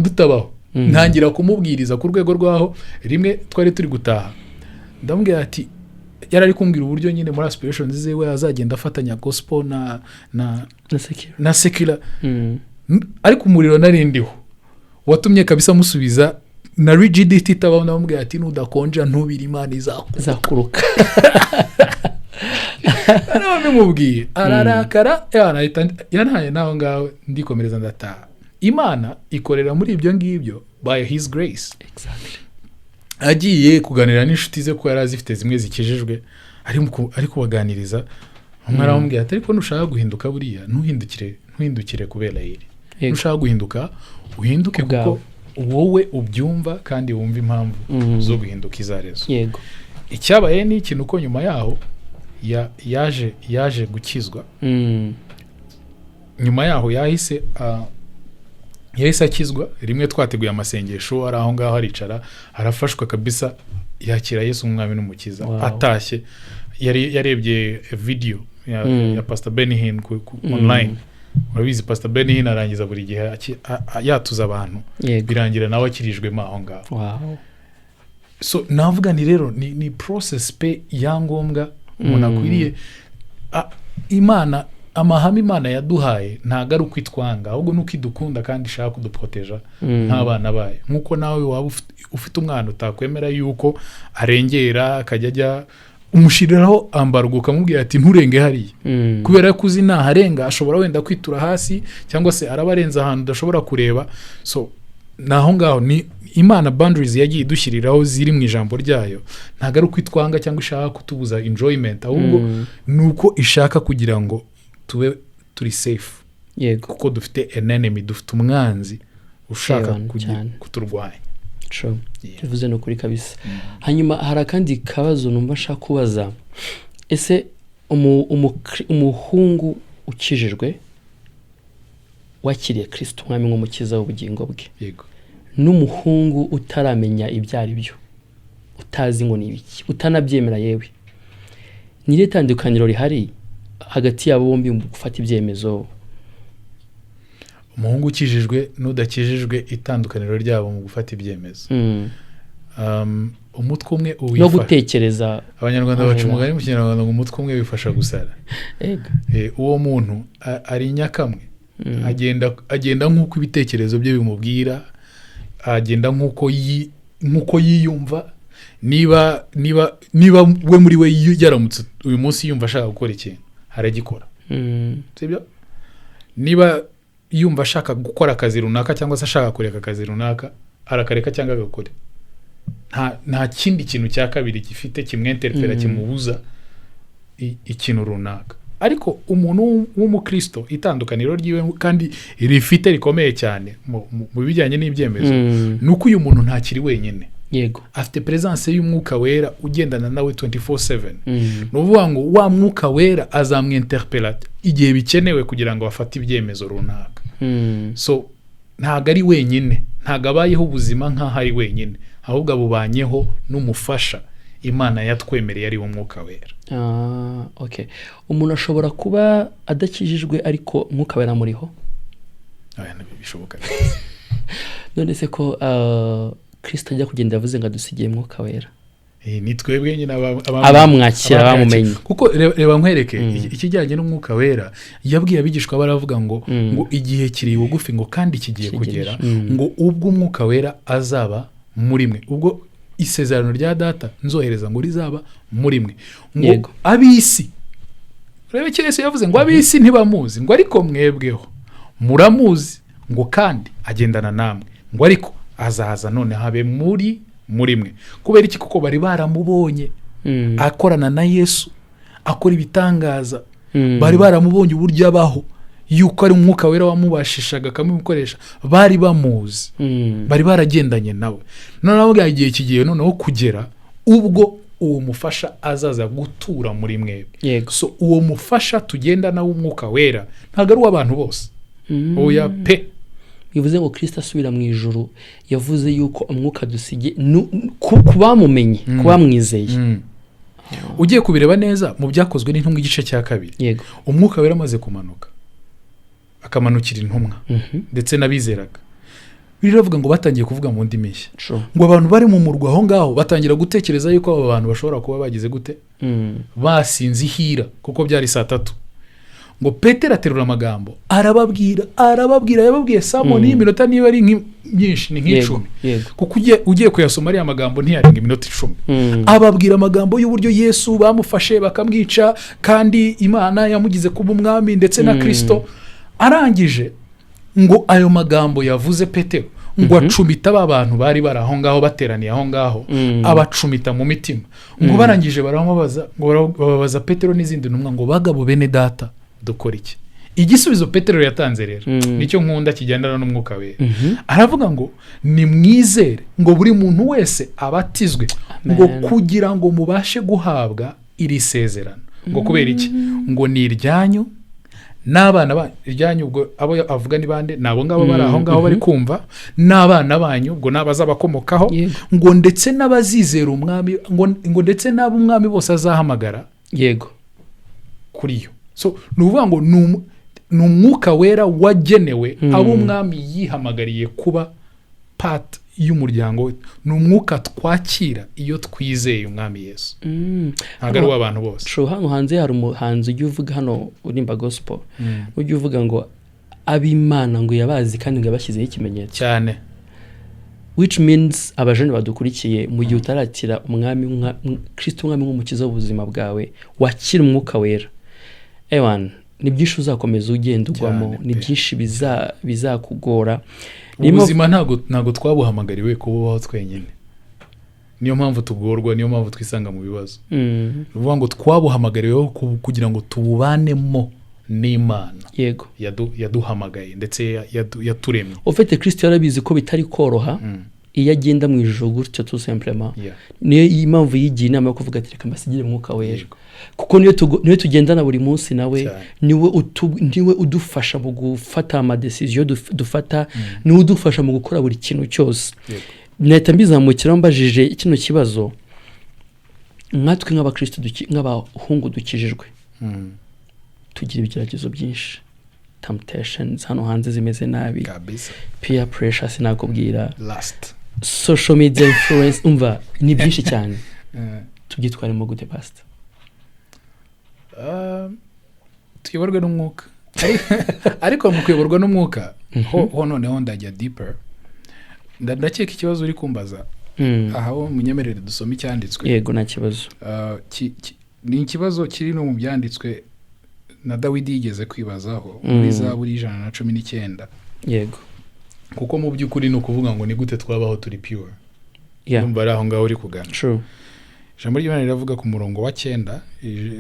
utabaho. Ntangira kumubwiriza ku rwego rw'aho rimwe twari turi gutaha, ndamubwira ati, yari ari kumbwira uburyo nyine muri aspirations ziwe azagenda afatanya gospel na na secular. Na secular. Ariko umuriro nari ndiho watumye kabisa musubiza na rigidity itabaho. Ndamubwira ati: "Nudakonja ntubire, Imana izakuruka." Izakuruka. Noneho mbimubwiye ararakara, ahita yantaye naho ngaho, ndikomereza ndataha. Imana ikorera muri ibyo ngibyo by his grace. Agiye kuganira n'inshuti ze, ko yari azifite zimwe zikijijwe, ari kubaganiriza, umwe aramubwira ati: "Ariko nushaka guhinduka buriya ntuhindukire kubera iri. Nushaka guhinduka uhinduke Ku bwawe. kuko wowe ubyumva kandi wumva impamvu zo guhinduka izo arizo." Icyabaye ni ikintu ko nyuma yaho yaje gukizwa. Nyuma yaho yahise akizwa. Rimwe twateguye amasengesho, ari aho ngaho aricara, arafashwa kabisa, yakira Yesu umwami n'umukiza. Atashye yari yarebye video ya Pastor Benny Hinn online. Urabizi, Pastor Benny Hinn arangiza buri gihe yatuza abantu. Birangira nawe akirijwemo aho ngaho. So navuga ni rero ni process pe ya ngombwa umuntu akwiriye. Imana, amahame Imana yaduhaye ntabwo ari uko itwanga, ahubwo ni uko idukunda kandi ishaka kuduproteja nk'abana bayo, nk'uko nawe waba ufite umwana utakwemera yuko arengera, akajya ajya umushyiriraho embargo, ukamubwira ati: "Nturenge hariya," kubera ko uzi naharenga ashobora wenda kwitura hasi, cyangwa se araba arenze ahantu udashobora kureba. So ni aho ngaho, ni Imana boundaries yagiye idushyiriraho ziri mu ijambo ryayo. Ntabwo ari uko itwanga cyangwa ishaka kutubuza enjoyment, ahubwo ni uko ishaka kugira ngo tube turi safe, kuko dufite an enemy, dufite umwanzi ushaka Ewana, cyane. kuturwanya. True. Yeah. Bivuze ni ukuri kabisa. Hanyuma hari akandi kabazo numva nshaka kubaza: ese umuhungu ukijijwe, wakiriye Kirisito umwami nk'umukiza w'ubugingo bwe, n'umuhungu utaramenya ibyo ari byo, utazi ngo ni ibiki, utanabyemera yewe, ni irihe tandukaniro rihari hagati yabo bombi mu gufata ibyemezo? Umuhungu ukijijwe n'udakijijwe, itandukaniro ryabo mu gufata ibyemezo? Umutwe umwe No uwifa gutekereza. Abanyarwanda baca Ajena. umugani mu Kinyarwanda ngo: "Umutwe umwe wifasha gusara." Uwo muntu ari nyakamwe. Agenda nk'uko ibitekerezo bye bimubwira, agenda nk'uko yiyumva. Niba we muri we yaramutse uyu munsi yumva ashaka gukora ikintu, aragikora. Sibyo? Niba yumva ashaka gukora akazi runaka cyangwa se ashaka kureka akazi runaka, arakareka cyangwa agakore. Nta kindi kintu cya kabiri gifite kimwenterefera, kimubuza ikintu runaka. Ariko umuntu w'umukristo, itandukaniro ryiwe kandi rifite rikomeye cyane mu bijyanye n'ibyemezo, ni uko uyu muntu ntakiri wenyine. Afite presence y'Umwuka Wera ugendana nawe 24/7. Ni ukuvuga ngo wa Mwuka Wera azamwinterpela igihe bikenewe kugira ngo afate ibyemezo runaka. So ntabwo ari wenyine, ntabwo abayeho ubuzima nk'aho ari wenyine, ahubwo abubanyeho n'umufasha. Imana yatwemereye, ari wo Mwuka Wera. Ah, okay. Umuntu ashobora kuba adakijijwe ariko Umwuka Wera amuriho? Aya, bishoboka. None se ko Kristo ajya kugenda yavuze ngo adusigiye Mwuka Wera? Ni twebwe nyine Abamwakira, abamumenye. Kuko reba nkwereke ikijyanye n'Umwuka Wera. Yabwiye abigishwa, baravuga ngo ngo igihe kiri bugufi, ngo kandi kigiye Kigereje. kugera, ngo ubwo Umwuka Wera azaba muri mwe, ubwo isezerano rya Data nzohereza ngo rizaba muri mwe, ngo ab'isi, urebe icyo Yesu yavuze, ngo ab'isi ntibamuzi, ngo ariko mwebweho muramuzi, ngo kandi agendana namwe, ngo ariko azaza none habe muri mwe. Kubera iki? Kuko bari baramubonye akorana na Yesu, akora ibitangaza. Bari baramubonye uburyo abaho, yuko ari Umwuka Wera wamubashishaga akamukoresha. Bari bamuzi, bari baragendanye nawe. Noneho bwa igihe kigiye noneho kugera ubwo uwo mufasha azaza gutura muri mwebwe. So uwo mufasha tugenda nawe, Umwuka Wera, ntabwo ari uw'abantu bose. Oya pe. Bivuze ngo Kirisito asubira mu ijuru yavuze yuko umwuka dusigiye ku bamumenye, ku bamwizeye. Ugiye kubireba neza mu Byakozwe n'Intumwa igice cya 2, Umwuka Wera amaze kumanuka akamanukira intumwa ndetse n'abizeraga, biravuga ngo batangiye kuvuga mu ndimi nshya. Ngo abantu bari mu murwa aho ngaho batangira gutekereza yuko abo bantu bashobora kuba bagize gute? Basinze ihira, kuko byari saa 3. Ngo Petero aterura amagambo arababwira, yababwiye sermon y'iminota niba ari myinshi ni nk'icumi, kuko ugiye kuyasoma ariya magambo ntiyarenga iminota 10. Ababwira amagambo y'uburyo Yesu bamufashe bakamwica, kandi Imana yamugize kuba Umwami ndetse na Kirisito. Arangije ngo ayo magambo yavuze Petero ngo acumita ba bantu bari bari aho ngaho, bateraniye aho ngaho, abacumita mu mitima. Ngo barangije baramubaza, ngo bababaza Petero n'izindi ntumwa ngo: "Bagabo bene Data, dukora iki?" Igisubizo Petero yatanze rero nicyo nkunda kigendana n'Umwuka Wera. Aravuga ngo: "Nimwizere, ngo buri muntu wese abatizwe, ngo Amen. kugira ngo mubashe guhabwa iri sezerano." Ngo kubera iki? Ngo ni iryanyu n'abana banyu. Iryanyu, ubwo abo avuga ni bande? Ni abo ngabo bari aho ngaho bari kumva, n'abana banyu, ubwo ni abazabakomokaho, ngo ndetse n'abazizera Umwami, ngo ndetse n'abo Umwami bose azahamagara kuri yo. So ni ukuvuga ngo ni Umwuka Wera wagenewe abo Umwami yihamagariye kuba part y'umuryango we. Ni umwuka twakira iyo twizeye Umwami Yesu. Ntabwo ari uw'abantu bose. True. Hano hanze hari umuhanzi ujya uvuga hano urimba gospel, ujya uvuga ngo ab'Imana ngo yabazi kandi ngo yabashyizeho ikimenyetso. Cyane. Which means abajene badukurikiye, mu gihe utarakira Umwami Kristo Umwami nk'Umukiza w'ubuzima bwawe, wakira Umwuka Wera, ewan ni byinshi uzakomeza ugenda ugwamo. Cyane Ni pe. byinshi bizakugora. Niyo Ubuzima ntabwo twabuhamagariwe kububaho twenyine. Niyo mpamvu tugorwa, niyo mpamvu twisanga mu bibazo. Ni ukuvuga ngo twabuhamagariweho kugira ngo tububanemo n'Imana yaduhamagaye ndetse yaturemye. Ufite Kristo yarabizi ko bitari koroha iyo agenda mu ijuru gutyo tout simplement. Niyo iyi mpamvu yigiye inama yo kuvuga ati: "Reka mbasigire Umwuka Wera," kuko niyo tugendana buri munsi nawe. Niwe udufasha mu gufata ama décisions dufata, niwe udufasha mu gukora buri kintu cyose. Nahita mbizamukiraho mbajije kino kibazo: nkatwe nk'abakristo nk'abahungu dukijijwe, tugira ibigeragezo byinshi, temptations hano hanze zimeze nabi, peer pressure sinakubwira, last social media influence, umva ni byinshi cyane. Tubyitwaremo gute, pastor? Tuyoborwe n'Umwuka. Ariko mu kuyoborwa n'Umwuka ho noneho ndajya deeper. Ndakeka ikibazo uri kumbaza aha ho, munyemerere dusome icyanditswe. Yego, nta kibazo. Ni ikibazo kiri no mu byanditswe na Dawidi yigeze kwibazaho muri Zaburi 119. Kuko mu by'ukuri ni ukuvuga ngo ni gute twabaho turi pure? Ndumva ari aho ngaho uri kugana. True. Ijambo ry'Imana riravuga ku murongo wa 9,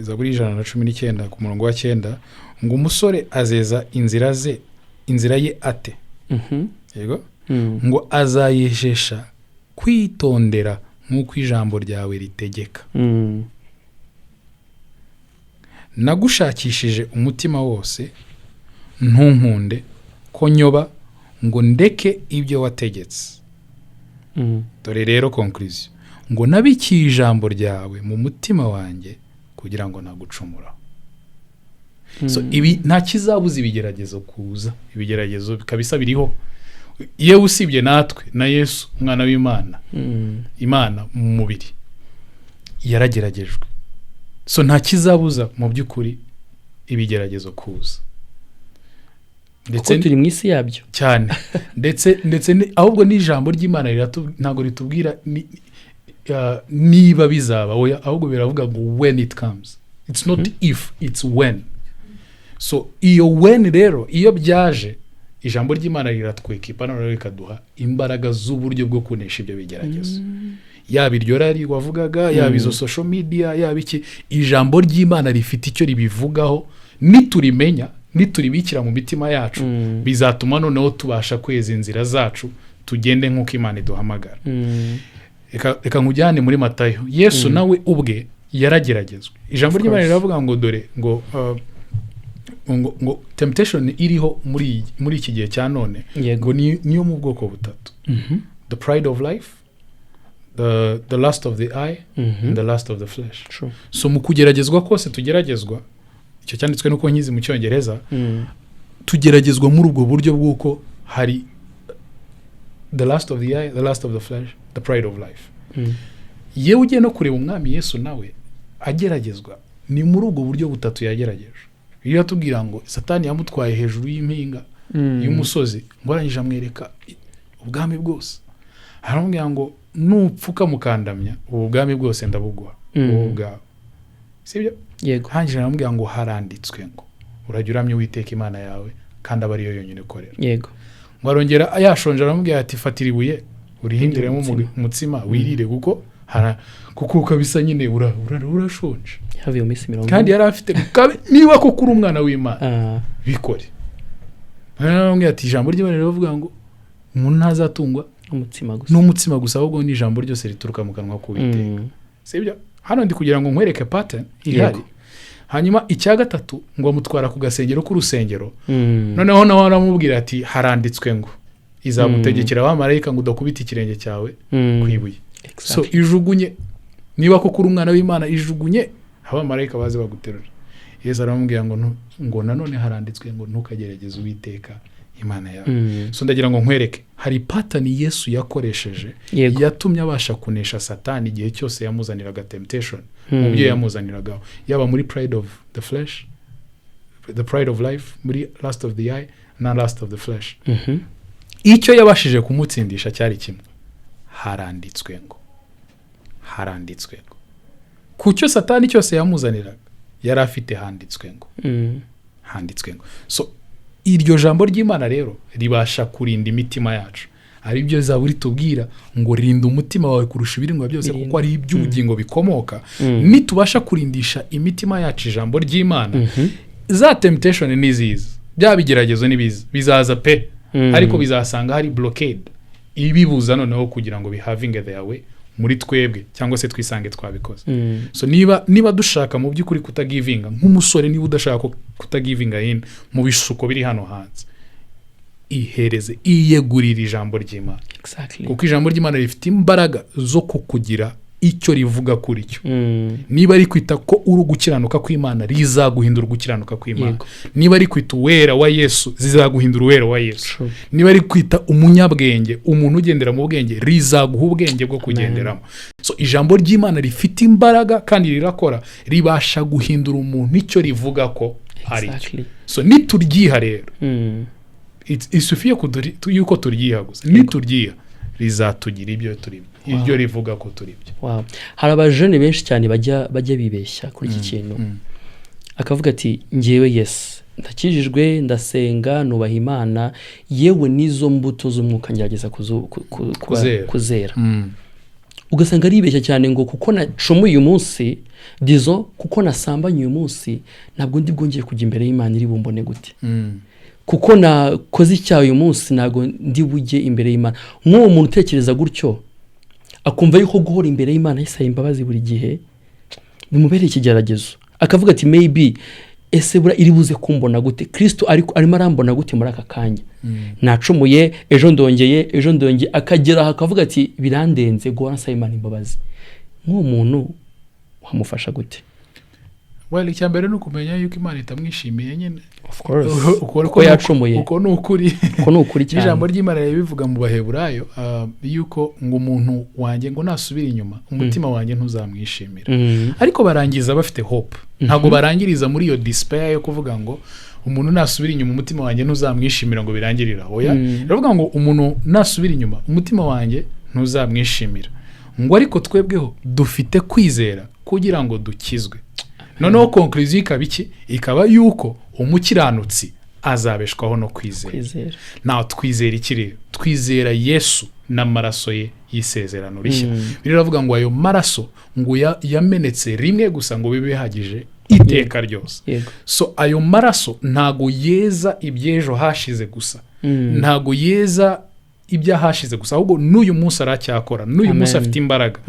Zaburi 119 ku murongo wa 9, ngo: "Umusore azeza inzira ze, inzira ye ate?" Yego. Ngo: "Azayejesha kwitondera nk'uko ijambo ryawe ritegeka." "Nagushakishije umutima wose, ntunkunde ko nyoba ngo ndeke ibyo wategetse." Dore rero conclusion, Ngo nabikiye ijambo ryawe mu mutima wanjye kugira ngo nagucumuraho. So ibi nta kizabuza ibigeragezo kuza. Ibigeragezo kabisa biriho. Yewe, usibye natwe, na Yesu umwana w'Imana, Imana mu mubiri, yarageragejwe. So nta kizabuza mu by'ukuri ibigeragezo kuza. Kuko turi mu isi yabyo. Cyane. Ndetse ahubwo n'ijambo ry'Imana ntabwo ritubwira niba bizaba, oya, ahubwo biravuga ngo when it comes. It's not if, it's when. So iyo when rero, iyo byaje, ijambo ry'Imana riratwekipa, noneho rikaduha imbaraga z'uburyo bwo kunesha ibyo bigeragezo, yaba iryo rari wavugaga, yaba izo social media, yaba iki. Ijambo ry'Imana rifite icyo ribivugaho. Niturimenya, nituribikira mu mitima yacu, bizatuma noneho tubasha kweza inzira zacu, tugende nk'uko Imana iduhamagara. Reka nkujyane muri Matayo. Yesu nawe ubwe yarageragezwe. Ijambo Of ry'Imana course. riravuga ngo dore ngo temptation iriho muri iki gihe cya none ngo niyo mu bwoko butatu: the pride of life, the lust of the eye and the lust of the flesh. So mu kugeragezwa kose tugeragezwa, icyo cyanditswe nuko nkizi mu Cyongereza, tugeragezwa muri ubwo buryo bw'uko hari the lust of the eye, the lust of the flesh, the pride of life. Yewe, ugiye no kureba Umwami Yesu nawe ageragezwa, ni muri ubwo buryo butatu yagerageje. Iyo yatubwira ngo Satani yamutwaye hejuru y'impinga y'umusozi, ngo arangije amwereka ubwami bwose, aramubwira ngo nupfuka mukandamya, ubu bwami bwose ndabuguha, wowe ubwawe, sibyo? Yego. Arangije aramubwira ngo haranditswe ngo urajya uramya Uwiteka Imana yawe, kandi aba ariyo yonyine ukorera. Ngo arongera yashonje, aramubwira ati fatira ibuye urihindiremo umutsima. Umutsima wirire, kuko kabisa nyine urashonje. Havuye mu minsi 40. Kandi yari afite niba koko uri umwana w'Imana, bikore. Aramubwira ati ijambo ry'Imana riravuga ngo umuntu ntazatungwa umutsima gusa, n'umutsima gusa, ahubwo n'ijambo ryose rituruka mu kanwa k'Uwiteka. Sibyo? Hano ndi kugira ngo nkwereke pattern ihari. Hanyuma icya gatatu, ngo amutwara ku gasengero k'urusengero. Noneho nawe aramubwira ati haranditswe ngo izagutegekera abamarayika ngo udakubita ikirenge cyawe ku ibuye. So ijugunye, niba koko uri umwana w'Imana, ijugunye, abamarayika baze baguterura. Yesu aramubwira ngo ngo nanone haranditswe ngo ntukagerageze Uwiteka Imana yawe. So ndagira ngo nkwereke hari pattern Yesu yakoresheje yatumye abasha kunesha Satani igihe cyose yamuzaniraga temptation, mu byo yamuzaniragaho, yaba muri pride of the flesh, the pride of life, muri lust of the eye na lust of the flesh. Icyo yabashije kumutsindisha cyari kimwe: haranditswe ngo, haranditswe ngo. Ku cyo Satani cyose yamuzaniraga, yari afite handitswe ngo, handitswe ngo. So iryo jambo ry'Imana rero ribasha kurinda imitima yacu, ari byo Zaburi tubwira ngo rinda umutima wawe kurusha ibirindwa byose, Birinda. kuko ari iby'ubugingo bikomoka. Nitubasha kurindisha imitima yacu ijambo ry'Imana, za temptation niziza, bya bigeragezo nibiza, bizaza pe, ariko bizasanga hari blockade ibibuza noneho kugira ngo bihavinge their way muri twebwe, cyangwa se twisange twabikoze. So niba dushaka mu by'ukuri kutagivinga nk'umusore, niba udashaka kutagivinga in mu bishuko biri hano hanze, ihereze, iyegurire ijambo ry'Imana, kuko ijambo ry'Imana rifite imbaraga zo kukugira icyo rivuga kuri cyo. Niba rikwita ko uri ugukiranuka kw'Imana, rizaguhindura ugukiranuka kw'Imana. Niba rikwita uwera wa Yesu, zizaguhindura uwera wa Yesu. Niba rikwita umunyabwenge, umuntu ugendera mu bwenge, rizaguha ubwenge bwo kugenderamo. So ijambo ry'Imana rifite imbaraga kandi rirakora, ribasha guhindura umuntu icyo rivuga ko ari cyo. So nituryiha rero, isufiye yuko turyiha gusa, nituryiha rizatugira ibyo turi, ibyo rivuga ko turi byo. Wow. Hari abajene benshi cyane bajya bibeshya kuri iki kintu, akavuga ati ngewe yes, ndakijijwe, ndasenga, nubaha Imana, yewe n'izo mbuto z'umwuka ngerageza Kuzera. kuzera. Ugasanga aribeshya cyane ngo kuko nacumuye uyu munsi, dizo kuko nasambanye uyu munsi, ntabwo ndi bwongere kujya imbere y'Imana, iri bumbone gute? Kuko nakoze icyaha uyu munsi, ntabwo ndi bujye imbere y'Imana. Nk'uwo muntu utekereza gutyo, akumva yuko guhora imbere y'Imana yisaba imbabazi buri gihe bimubereye ikigeragezo, akavuga ati maybe Ese buriya iri buze kumbona gute? Kirisito ariko arimo arambona gute muri aka kanya? Nacumuye, ejo ndongeye, ejo ndongeye, akagera aho akavuga ati: "Birandenze guhora nsaba Imana imbabazi." Nk'uwo muntu wamufasha gute? Well, icya mbere ni ukumenya yuko Imana itamwishimiye nyine. Of course. Uko Ko yacumuye. Uko ni ukuri. Uko ni ukuri cyane. Ijambo ry'Imana ribivuga mu Baheburayo, yuko ngo umuntu wanjye ngo nasubira inyuma, umutima wanjye ntuzamwishimira. Ariko barangiza bafite hope. Ntabwo barangiriza muri iyo despair yo kuvuga ngo umuntu nasubira inyuma, umutima wanjye ntuzamwishimira, ngo birangirire aho. Oya. Biravuga ngo umuntu nasubira inyuma, umutima wanjye ntuzamwishimira, ngo ariko twebweho dufite kwizera kugira ngo dukizwe. Noneho conclusion ikaba iki? Ikaba yuko umukiranutsi azabeshwaho no kwizera. Kwizera. Nawe twizera iki rero? Twizera Yesu n'amaraso ye y'isezerano rishya. Biravuga ngo ayo maraso ngo yamenetse rimwe gusa, ngo bibe bihagije iteka ryose. So ayo maraso ntago yeza iby'ejo hashize gusa, ntago yeza iby'ahashize gusa, ahubwo n'uyu munsi aracyakora, n'uyu munsi Amen. afite imbaraga.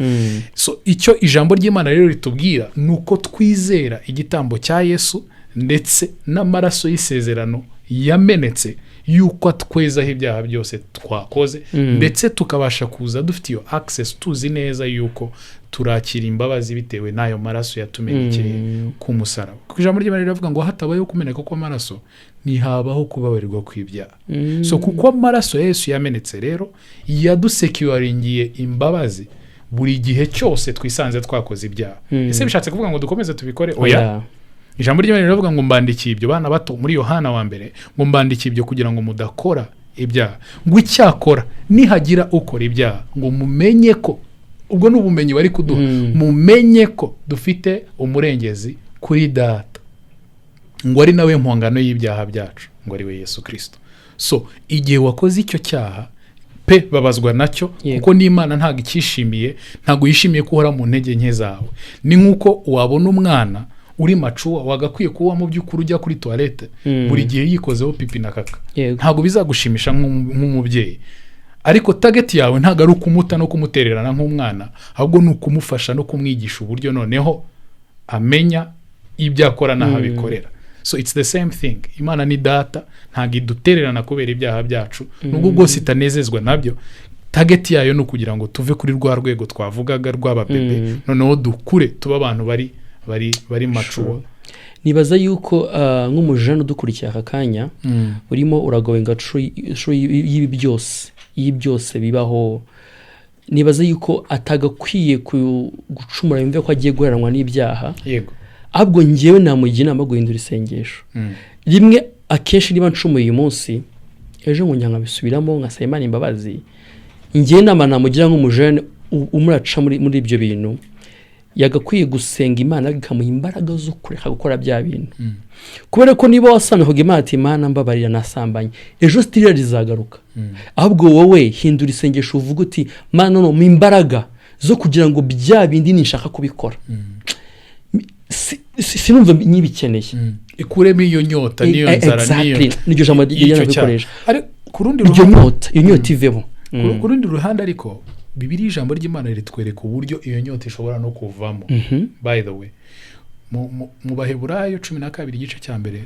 So icyo ijambo ry'Imana rero ritubwira ni uko twizera igitambo cya Yesu ndetse n'amaraso y'isezerano yamenetse, yuko atwezaho ibyaha byose twakoze, ndetse tukabasha kuza dufite iyo access, tuzi neza yuko turakira imbabazi bitewe n'ayo maraso yatumenekeye ku musaraba, kuko ijambo ry'Imana riravuga ngo hatabayeho kumeneka kw'amaraso, ntihabaho kubabarirwa kw'ibyaha. So kuko amaraso ya Yesu yamenetse rero, yadusecuringiye imbabazi buri gihe cyose twisanze twakoze ibyaha. Ese bishatse kuvuga ngo dukomeze tubikore? Oya. Oya. Ijambo ry'Imana riravuga ngo mbandikiye ibyo, bana bato, muri Yohana wa mbere, ngo mbandikiye ibyo kugira ngo mudakora ibyaha, ngo icyakora nihagira ukora ibyaha, ngo mumenye ko, ubwo ni ubumenyi bari kuduha, mumenye ko dufite umurengezi kuri Data, ngo ari nawe mpongano y'ibyaha byacu, ngo ari we Yesu Kirisito. So igihe wakoze icyo cyaha pe, babazwa nacyo, kuko n'Imana ntabwo icyishimiye, ntabwo yishimiye ko uhora mu ntege nke zawe. Ni nk'uko wabona umwana uri mature, wagakwiye kuba mu by'ukuri ujya kuri toilette, buri gihe yikozeho pipi na kaka. Ntabwo bizagushimisha nk'umubyeyi, ariko target yawe ntabwo ari ukumuta no kumutererana nk'umwana, ahubwo ni ukumufasha no kumwigisha uburyo noneho amenya ibyo akora n'aho abikorera. So it's the same thing. Imana ni Data, ntabwo idutererana kubera ibyaha byacu, nubwo bwose itanezezwa nabyo. Target yayo ni ukugira ngo tuve kuri rwa rwego twavugaga rw'ababebe, noneho dukure tube abantu bari mature. Sure. Nibaza yuko nk'umujene udukurikiye aka kanya, urimo uragoinga through y'ibi byose, y'ibi byose bibaho, nibaza yuko atagakwiye gucumura yumve ko agiye guheranwa n'ibyaha. Ahubwo ngewe namugira inama yo guhindura isengesho. Rimwe akenshi niba ncumuye uyu munsi, ejo nkongera nkabisubiramo, nkasaba Imana imbabazi, ngewe inama namugira nk'umujene umuraca muri ibyo bintu, yagakwiye gusenga Imana ikamuha imbaraga zo kureka gukora bya bintu, kubera ko niba wasamye ukavuga Imana ati: "Imana mbabarira, nasambanye," ejo still rizagaruka. Ahubwo wowe hindura isengesho, uvuga uti: "Mana, none mu imbaraga zo kugira ngo bya bindi nishaka kubikora, sinumva nyibikeneye." Ikuremo iyo nyota n'iyo nzara n'iyo Exactly. Niryo jambo y'icyo ryigera cyaha. gukoresha. Ariko ku rundi Iryo ruhande, nyota, iyo nyota iveho. ku rundi ruhande ariko, Bibiliya, ijambo ry'Imana ritwereka uburyo iyo nyota ishobora no kuvamo. By the way, mu Baheburayo 12, igice cya mbere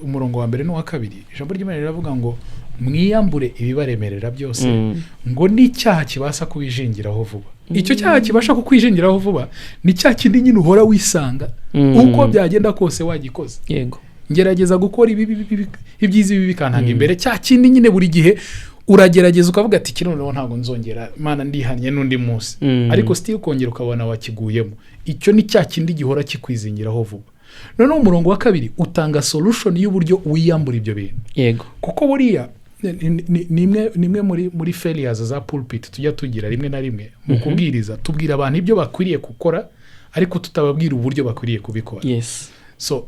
umurongo wa mbere n'uwa kabiri, ijambo ry'Imana riravuga ngo mwiyambure ibibaremerera byose, ngo n'icyaha kibasha kubijingiraho vuba. Icyo cyaha kibasha kukwizingiraho vuba ni cya kindi nyine uhora wisanga uko byagenda kose wagikoze. Ngerageza gukora ibi, ibyiza, ibi bikantanga imbere. Cya kindi nyine buri gihe uragerageza ukavuga ati: "Kino noneho ntabwo nzongera, Imana ndihannye n'undi munsi," ariko still ukongera ukabona wakiguyemo. Icyo ni cya kindi gihora kikwizingiraho vuba. Noneho umurongo wa kabiri utanga solution y'uburyo wiyambura ibyo bintu, kuko buriya ni imwe muri failures za pulpit tujya tugira rimwe na rimwe mu kubwiriza. Tubwira abantu ibyo bakwiriye gukora, ariko tutababwira uburyo bakwiriye kubikora. So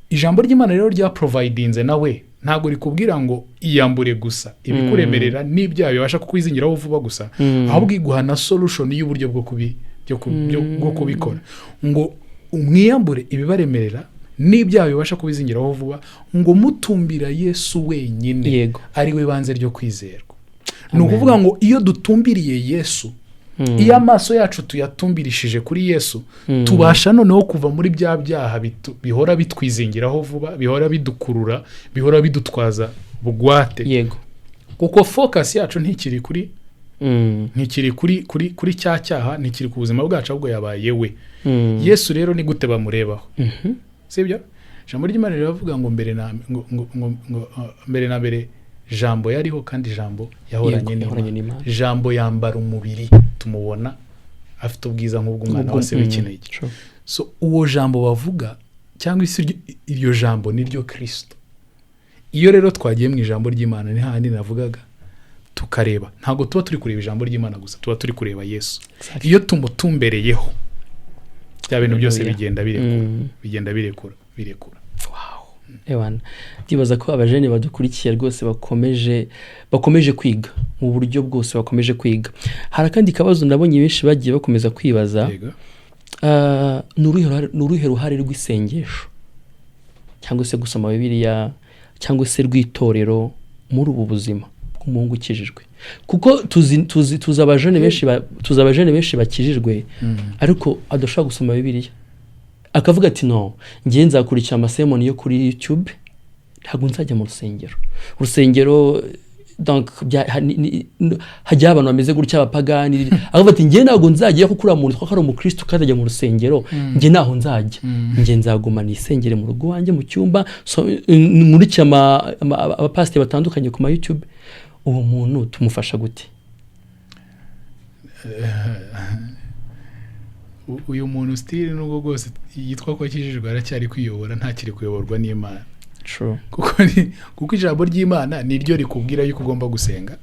ijambo ry'Imana rero rya providinze nawe, ntabwo rikubwira ngo iyambure gusa ibikuremerera n'ibyaha bibasha kukwizingiraho vuba gusa, ahubwo iguha na solution y'uburyo bwo kubi byo ku- byo- bwo kubikora, ngo mwiyambure ibibaremerera n'ibyaha bibasha kubizingiraho vuba, ngo mutumbira Yesu wenyine, ari we banze ryo kwizerwa. Ni ukuvuga ngo iyo dutumbiriye Yesu Iyo amaso yacu tuyatumbirishije kuri Yesu, tubasha noneho kuva muri bya byaha bihora bitwizingiraho vuba, bihora bidukurura, bihora bidutwaza bugwate, kuko focus yacu ntikiri kuri ntikiri kuri cya cyaha, ntikiri ku buzima bwacu, ahubwo yabaye we. Yesu rero ni gute bamurebaho? Sibyo? Ijambo ry'Imana riravuga ngo mbere na ngo, ngo, ngo, ngo, mbere na mbere Jambo yariho, kandi Jambo yahoranye Yahoranye n'Imana. n'Imana. Jambo yambara umubiri, tumubona afite ubwiza nk'ubw'umwana wese w'ikinege. So uwo Jambo bavuga, cyangwa se iryo jambo, ni ryo Kirisito. Iyo rero twagiye mu ijambo ry'Imana, ni hahandi navugaga, tukareba, ntabwo tuba turi kureba ijambo ry'Imana gusa, tuba turi kureba Yesu. Iyo tumutumbereyeho, bya bintu byose Hallelujah. bigenda birekura, bigenda birekura, birekura. Ewana, ndibaza ko abajene badukurikiye rwose bakomeje kwiga mu buryo bwose, bakomeje kwiga. Hari akandi kabazo nabonye benshi bagiye bakomeza kwibaza. Yego. Ah, ni uruhe ruhare rw'isengesho cyangwa se gusoma Bibiliya cyangwa se rw'itorero muri ubu buzima bw'umuhungu ukijijwe? Kuko tuzi abajene benshi bakijijwe, ariko adashobora gusoma Bibiliya, akavuga ati: "No, ngiye nzakurikira amasermon yo kuri YouTube, ntabwo nzajya mu rusengero." Urusengero donc hajyaho abantu bameze gutya, abapagani. Akavuga ati: "Ngiye ntabwo nzajya, kuko uriya muntu ko ari umukristo kandi ajya mu rusengero, njye ntaho nzajya, njye nzaguma nisengere mu rugo iwanjye mu cyumba, so, nkurikire abapasiteri batandukanye ku ma YouTube." Uwo muntu tumufasha gute? Uyu muntu still, nubwo bwose yitwa ko akijijwe, aracyari kwiyobora, ntakiri kuyoborwa n'Imana. Kuko ijambo ry'Imana niryo rikubwira yuko ugomba gusenga,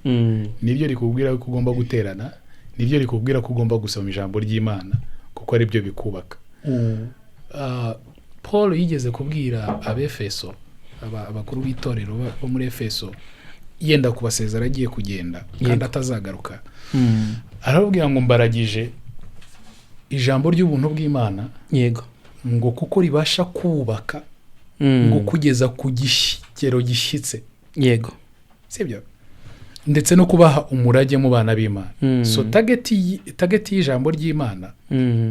niryo rikubwira yuko ugomba guterana, niryo rikubwira ko ugomba gusoma ijambo ry'Imana, kuko ari byo bikubaka. Paul yigeze kubwira Abefeso, abakuru b'itorero bo muri Efeso, yenda kubasezera agiye kugenda kandi atazagaruka, arababwira ngo: "Mbaragije ijambo ry'ubuntu bw'Imana," ngo "kuko ribasha kubaka," ngo "kugeza ku kigero gishyitse," sibyo, ndetse no kubaha umurage mu bana b'Imana. So target y'ijambo ry'Imana,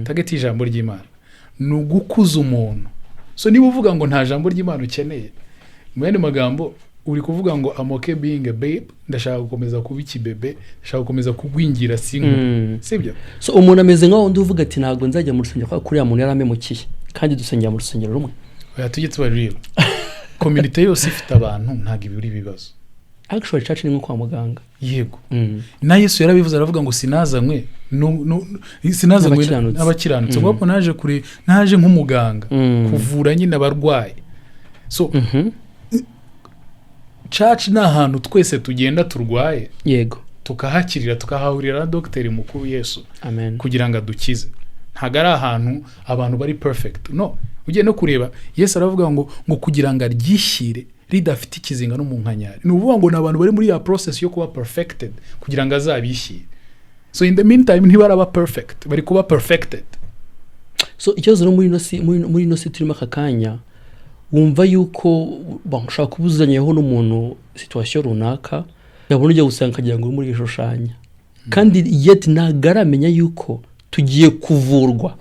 target y'ijambo ry'Imana ni ugukuza umuntu. So niba uvuga ngo nta jambo ry'Imana ukeneye, mu yandi magambo uri kuvuga ngo "I'm okay being a babe, ndashaka gukomeza kuba ikibebe, ndashaka gukomeza kugwingira sinkure." Sibyo? So umuntu ameze nka wundi uvuga ati: "Ntabwo nzajya mu rusengero kubera ko uriya muntu yarampemukiye, kandi dusengera mu rusengero rumwe." Oya, tujye tuba real. Community yose ifite abantu, ntabwo ibura ibibazo. Actually, church ni nko kwa muganga. Yego. Na Yesu yarabivuze, aravuga ngo: "Sinazanywe sinazanywe n'abakiranutsi." N'abakiranutsi, ngo ahubwo naje kure, naje nk'umuganga kuvura nyine abarwayi. So church ni ahantu twese tugenda turwaye, tukahakirira, tukahahurira na dogiteri mukuru Yesu Amen. kugira ngo adukize. Ntabwo ari ahantu abantu bari perfect, no. Ugiye no kureba, Yesu aravuga ngo kugira ngo aryishyire ridafite ikizinga no mu nkanyari. Ni ukuvuga ngo ni abantu bari muri ya process yo kuba perfected kugira ngo azabishyire. So in the meantime ntibaraba perfect, bari kuba perfected. So ikibazo rero muri ino si turimo aka kanya, wumva yuko, bon, ushobora kuba uzanyeho n'umuntu situation runaka, yabona ujya gusenga akagira ngo urimo urishushanya, kandi yet ntabwo aramenya yuko tugiye kuvurwa.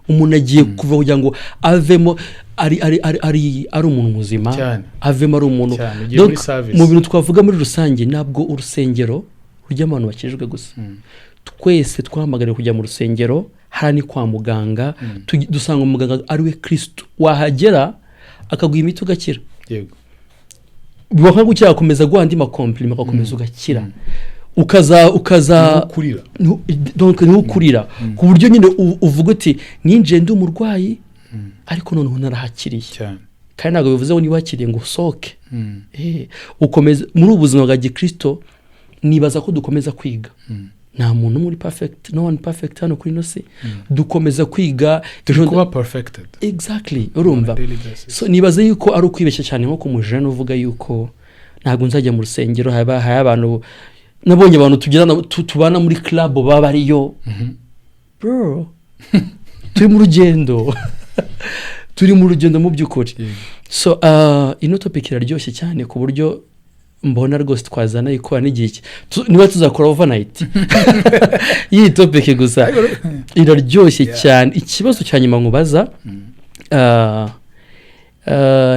Umuntu agiye kuva kugira ngo avemo ari umuntu muzima, avemo ari umuntu. Cyane, ugiye Donc, muri service. mu bintu twavuga muri rusange, ntabwo urusengero rujyamo abantu bakijijwe gusa. Twese twahamagariwe kujya mu rusengero. Hariya ni kwa muganga. Dusanga umuganga ari we Kirisitu, wahagera akaguha imiti ugakira. Biba gukira, agakomeza guha andi macompliments, agakomeza ugakira, ukaza Niho ukurira. Donc niho ukurira ku buryo nyine uvuga uti: "Ninjiye ndi umurwayi, ariko noneho narahakiriye." Kandi ntabwo bivuze ngo niba wakiriye ngo usohoke. Ukomeza muri ubu buzima bwa gikristo. Nibaza ko dukomeza kwiga. Nta muntu umwe uri perfect, no one perfect hano kuri ino si. Dukomeza kwiga. Turi kuba perfected Exactly, urumva? on a daily basis. So nibaza yuko ari ukwibeshya cyane nko ku mujene uvuga yuko ntabwo nzajya mu rusengero, haba hari abantu, nabonye abantu tugerana, tubana muri club baba bariyo. Bro, turi mu rugendo, turi mu rugendo mu by'ukuri. So ino topic iraryoshye cyane ku buryo Mbona rwose twazana ikora n'igihe niba tuzakora overnight y'iyi topic gusa, iraryoshye cyane. Ikibazo cya nyuma nkubaza,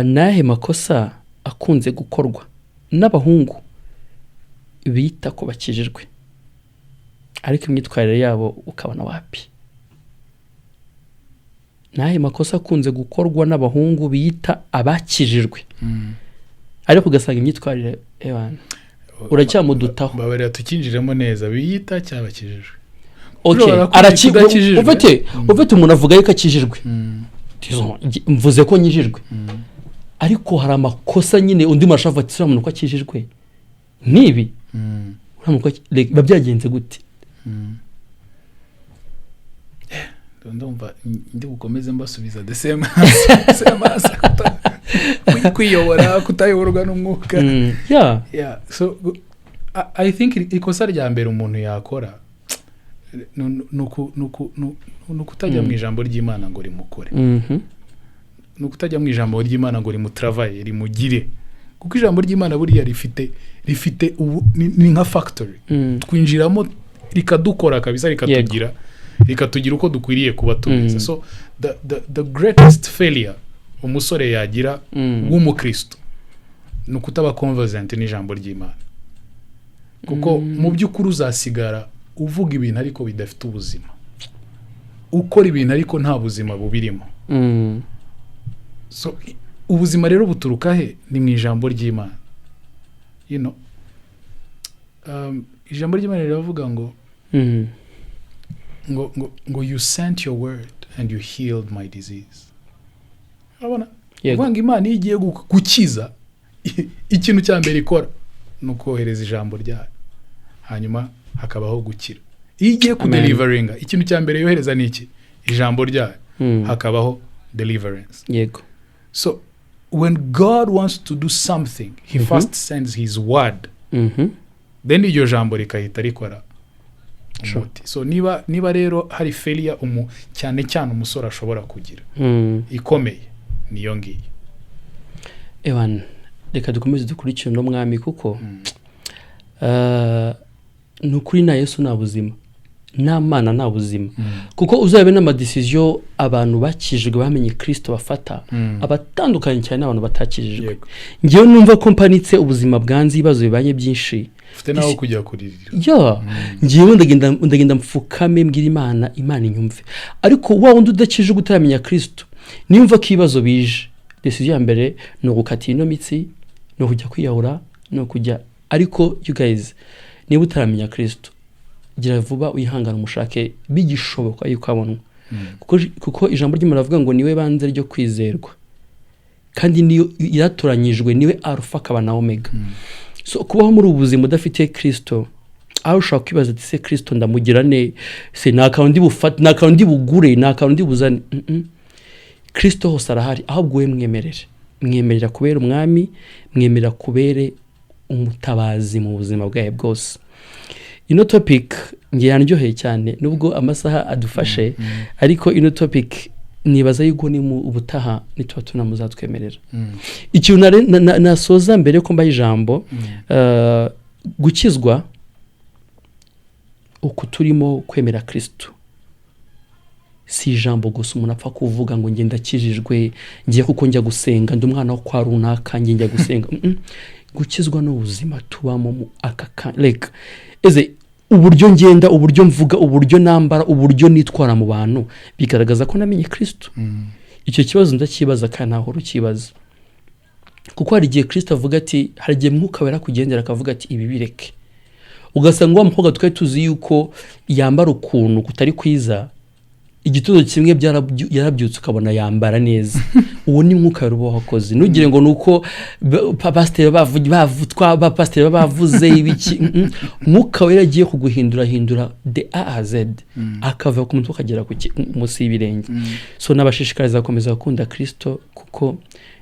ni ayahe makosa akunze gukorwa n'abahungu bita ko bakijijwe, ariko imyitwarire yabo ukabona wapi? Ni ayahe makosa akunze gukorwa n'abahungu bita abakijijwe, ariko ugasanga imyitwarire, ebana, uracyamudutaho? Babarira tukinjiremo neza, biyita cyabakijijwe? Okay. Ushobora kwita udakijijwe. Ufite umuntu avuga yuko akijijwe. Disons, mvuze ko nkijijwe, ariko hari amakosa nyine undi muntu ashobora kuvuga ati: "Uriya muntu ko akijijwe n'ibi, uriya muntu like, biba byagenze gute?" Ndumva ndi bukomeze mbasubiza the same same answer. Kwiyobora, kutayoborwa n'umwuka. Yeah, so I think ikosa rya mbere umuntu yakora ni ukutajya mu ijambo ry'Imana ngo rimukore, ni ukutajya mu ijambo ry'Imana ngo rimutravaille, rimugire, kuko ijambo ry'Imana buriya rifite ubu ni nka factory. Twinjiramo rikadukora kabisa, rikatugira uko dukwiriye kuba tumeze. So the greatest failure umusore yagira w'umukristo ni ukutaba conversant n'ijambo ry'Imana, kuko mu by'ukuri uzasigara uvuga ibintu ariko bidafite ubuzima, ukora ibintu ariko nta buzima bubirimo. So ubuzima rero buturuka he? Ni mu ijambo ry'Imana. Ijambo ry'Imana riravuga ngo ngo "You sent your word and you healed my disease." Urabona? Yego. Kuvuga ngo Imana iyo igiye gukiza, ikintu cya mbere ikora ni ukohereza ijambo ryayo, hanyuma hakabaho gukira. Iyo igiye kudeliveringa, ikintu cya mbere yohereza ni iki? Ijambo ryayo, hakabaho deliverance. So when God wants to do something, he first sends his word, then iryo jambo rikahita rikora umuti. So niba rero hari failure cyane cyane umusore ashobora kugira ikomeye, niyo ngiyo. Ewan, reka dukomeze dukurikire uno mwami, kuko ni ukuri, nta Yesu nta buzima, nta Mana nta buzima, kuko uzabe n'amadécisions abantu bakijijwe, bamenye Kirisito, bafata abatandukanye cyane n'abantu batakijijwe. Ngewe numva ko mpanitse, ubuzima bwanze, ibibazo bibanye byinshi, Ufite n'aho kujya kuririra. Ya, ngewe ndagenda mfukame, mbwira Imana, Imana inyumve. Ariko wa wundi udakijijwe, utaramenya Kirisito, niyumva ko ibibazo bije, décision ya mbere ni ugukata ino mitsi, ni ukujya kwiyahura, ni ukujya. Ariko you guys, niba utaramenya Kirisito, gira vuba wihangane, umushake bigishoboka yuko abonwa, kuko ijambo ry'Imana rivuga ngo niwe banze ryo kwizerwa, kandi niyo yaratoranyijwe, niwe Arufa akaba na Omega. So kubaho muri ubu buzima udafite Kirisito, aho ushobora kwibaza ati: "Se Kirisito ndamugira ne? Se ni akantu ndi bufate? Ni akantu ndi bugure? Ni akantu ndi buzane?" Kirisito hose arahari, ahubwo wowe mwemerere, mwemerera kubera umwami, mwemerera kubere umutabazi mu buzima bwawe bwose. Ino topic ngiye yanryoheye cyane, nubwo amasaha adufashe, ariko ino topic nibaza yuko ni mu ubutaha nituba tunamuzatwemerera. Ikintu nasoza mbere yuko mbaha ijambo, gukizwa uku turimo, kwemera Kirisitu, si ijambo gusa umuntu apfa kuvuga ngo ngenda akijijwe, ngiye kuko njya gusenga, ndi umwana wo kwa runaka, njye njya gusenga. Gukizwa ni ubuzima tubamo mu aka kanya, like eze uburyo ngenda, uburyo mvuga, uburyo nambara, uburyo nitwara mu bantu bigaragaza ko namenye Kirisitu. Icyo kibazo ndakibaza kandi ntahora ukibaza, kuko hari igihe Kirisito avuga ati, hari igihe Mwuka Wera akugendera akavuga ati: "Ibi bireke." Ugasanga wa mukobwa twari tuzi yuko yambara ukuntu kutari kwiza, igitondo kimwe yarabyutse ukabona yambara neza. Uwo ni Mwuka Wera uba wakoze. Ntugire ngo ni uko pasiteri bapasiteri baba bavuze ibiki. Mwuka Wera agiye kuguhindurahindura de A à Z, akava ku mutwe akagera munsi y'ibirenge. So nabashishikariza gukomeza gukunda Kirisito, kuko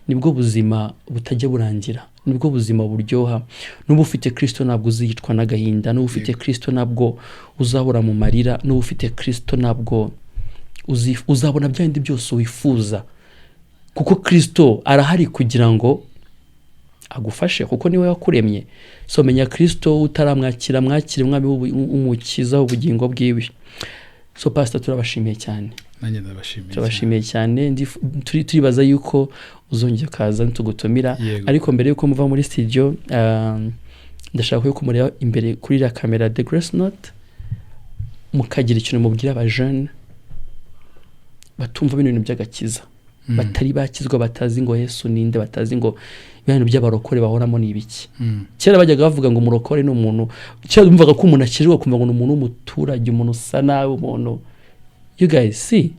nibwo buzima butajya burangira, nibwo buzima buryoha. N'uba ufite Kirisito ntabwo uzicwa n'agahinda, n'uba ufite Kirisito ntabwo uzahora mu marira, n'uba ufite Kirisito ntabwo uzabona bya bindi byose wifuza, kuko Kirisito arahari kugira ngo Agufashe kuko niwe wakuremye. So menya Kristo, utaramwakira mwakire umwami w'umukiza w'ubugingo bwiwe. So pastor, turabashimiye cyane. Nanjye ndabashimiye cyane. Turabashimiye cyane. Turibaza yuko uzongera ukaza nitugutumira. Yego. Ariko mbere yuko muva muri studio, ndashaka yuko mureba imbere kuri iriya kamera The Grace Note, mukagira ikintu mubwira abajene batumva bino bintu by'agakiza, batari bakizwa, batazi ngo Yesu ninde, batazi ngo ibintu by'abarokore bahoramo ni ibiki. Kera bajyaga bavuga ngo umurokore ni umuntu, kera bumvaga ko umuntu akijijwe kumva ngo ni umuntu w'umuturage, umuntu usa nabi, umuntu, you guys see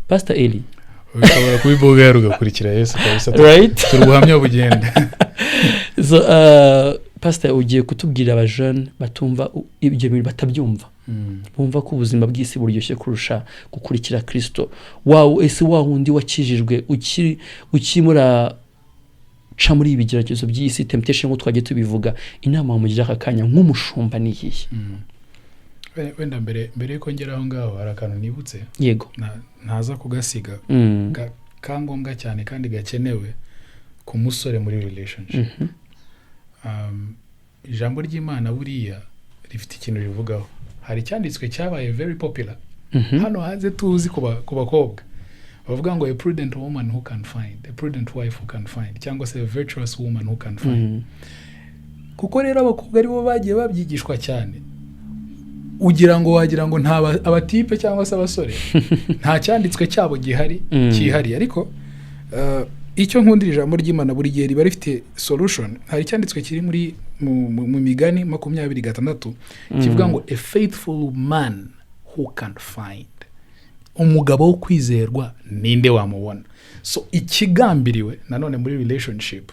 Pastor Eli. Ushobora kubivuga ugakurikira Yesu kabisa. Right. Turi ubuhamya bugenda. So pastor, ugiye kutubwira abajene batumva ibyo bintu, batabyumva, bumva ko ubuzima bw'isi buryoshye kurusha gukurikira Kirisito wawe. Ese wa wundi wakijijwe ukiri ukirimo uraca muri ibi bigeragezo by'isi, temptation nk'uko twagiye tubivuga, inama wamugira aka kanya nk'umushumba ni iyihe? Wenda mbere yuko ngera aho ngaho, hari akantu nibutse ntaza kugasiga, ka ngombwa cyane kandi gakenewe ku musore muri relationship. Ijambo ry'Imana buriya rifite ikintu rivugaho. Hari icyanditswe cyabaye very popular hano hanze tuzi ku bakobwa, bavuga ngo "A prudent woman who can find, a prudent wife who can find", cyangwa se "A virtuous woman who can find". Kuko rero abakobwa aribo bagiye babyigishwa cyane, ugira ngo wagira ngo nta abatipe cyangwa se abasore nta cyanditswe cyabo gihari cyihariye. Ariko icyo nkundira ijambo ry'Imana, buri gihe riba rifite solution. Hari icyanditswe kiri muri mu Migani 26 kivuga ngo "A faithful man who can find?" Umugabo wo kwizerwa ninde wamubona? So ikigambiriwe nanone muri relationship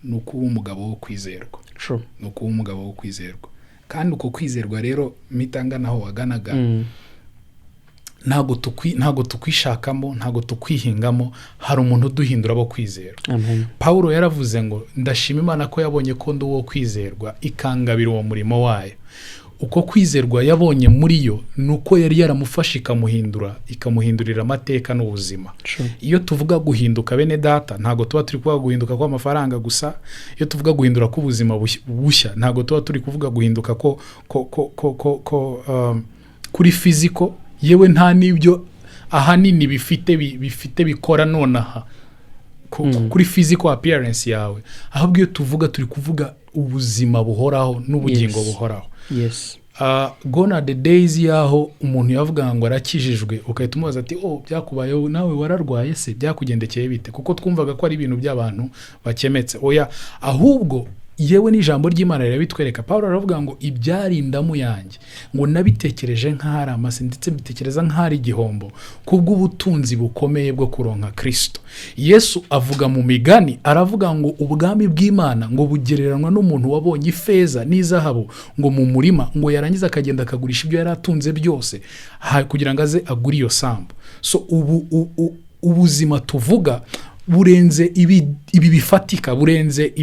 ni ukuba umugabo wo kwizerwa. Ni ukuba umugabo wo kwizerwa. Kandi uko kwizerwa rero, mpita naho waganaga, ntabwo tukwishakamo, ntabwo tukwihingamo. Hari umuntu uduhindura abo kwizerwa. Amen. Pawulo yaravuze ngo "Ndashima Imana ko yabonye ko ndi uwo kwizerwa, ikangabira uwo murimo wayo." Uko kwizerwa yabonye muri yo ni uko yari yaramufashe ikamuhindura, ikamuhindurira amateka n'ubuzima. Iyo tuvuga guhinduka, bene data, ntabwo tuba turi kuvuga guhinduka kw'amafaranga gusa. Iyo tuvuga guhindura k'ubuzima bushya, ntabwo tuba turi kuvuga guhinduka ko kuri physical. Yewe, nta n'ibyo ahanini bifite bikora nonaha kuri physical appearance yawe. Ahubwo iyo tuvuga, turi kuvuga ubuzima buhoraho n'ubugingo buhoraho. Gone are the days y'aho umuntu yavuga ngo arakijijwe, ugahita umubaza ati "Oh, byakubayeho nawe? Wararwaye se? Byakugendekeye bite?" Kuko twumvaga ko ari ibintu by'abantu bakemetse. Oya, ahubwo yewe n'ijambo ry'Imana rirabitwereka. Paul aravuga ngo "Ibyari indamu yanjye", ngo "nabitekereje nk'aho ari amase, ndetse mbitekereza nk'aho ari igihombo kubw'ubutunzi bukomeye bwo kuronka Kirisito Yesu." Avuga mu Migani, aravuga ngo ubwami bw'Imana ngo bugereranywa n'umuntu wabonye ifeza n'izahabu ngo mu murima, ngo yarangiza akagenda akagurisha ibyo yari atunze byose kugira ngo aze agure iyo sambu. So ubu ubuzima tuvuga burenze ibi bifatika, burenze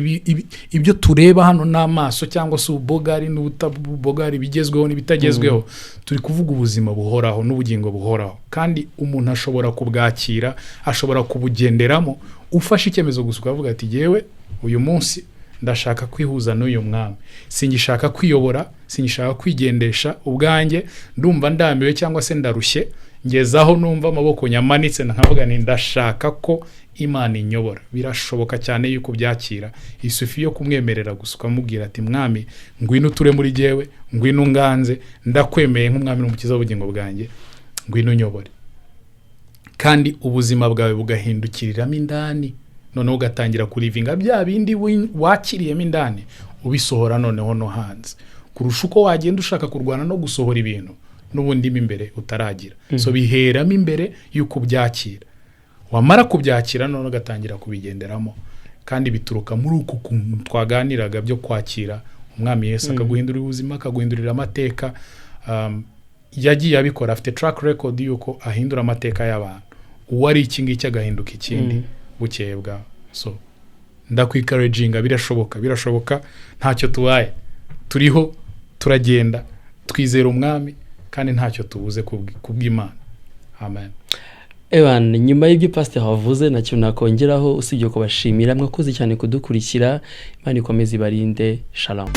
ibyo tureba hano n'amaso, cyangwa se ubugari n'ubutabugari, bigezweho n'ibitagezweho. Turi kuvuga ubuzima buhoraho n'ubugingo buhoraho, kandi umuntu ashobora kubwakira, ashobora kubugenderamo ufashe icyemezo gusa, ukavuga ati "Yewe, uyu munsi ndashaka kwihuza n'uyu mwami. Singishaka kwiyobora, singishaka kwigendesha ubwanjye. Ndumva ndambiwe cyangwa se ndarushye, ngezaho numva amaboko nyamanitse, nkavuga nti ndashaka ko Imana inyobora." Birashoboka cyane yuko ubyakira. Isufi yo kumwemerera gusa, ukamubwira ati "Mwami, ngwino uture muri jyewe, ngwino unganze, ndakwemeye nk'umwami n'umukiza w'ubugingo bwanjye, ngwino unyobore." Kandi ubuzima bwawe bugahindukiriramo indani, noneho ugatangira kurivinga bya bindi wakiriyemo indani, ubisohora noneho no hanze, kurusha uko wagenda ushaka kurwana no gusohora ibintu n'ubundi mo imbere utaragira. So biheramo imbere y'uko ubyakira. Wamara kubyakira, noneho ugatangira kubigenderamo. Kandi bituruka muri uku kuntu twaganiraga byo kwakira umwami Yesu, akaguhindurira ubuzima, akaguhindurira amateka. Yagiye abikora, afite track record y'uko ahindura amateka y'abantu, uwo ari iki ngiki agahinduka ikindi bukeye bwaho. So ndakwencouraginga, birashoboka, birashoboka. Ntacyo tubaye, turiho turagenda, twizera umwami, kandi ntacyo tubuze kubw'Imana. Amen. Evan, nyuma y'ibyo pasiteri wavuze, nta kintu nakongeraho usibye kubashimira. Mwakoze cyane kudukurikira. Imana ikomeze ibarinde. Shalom.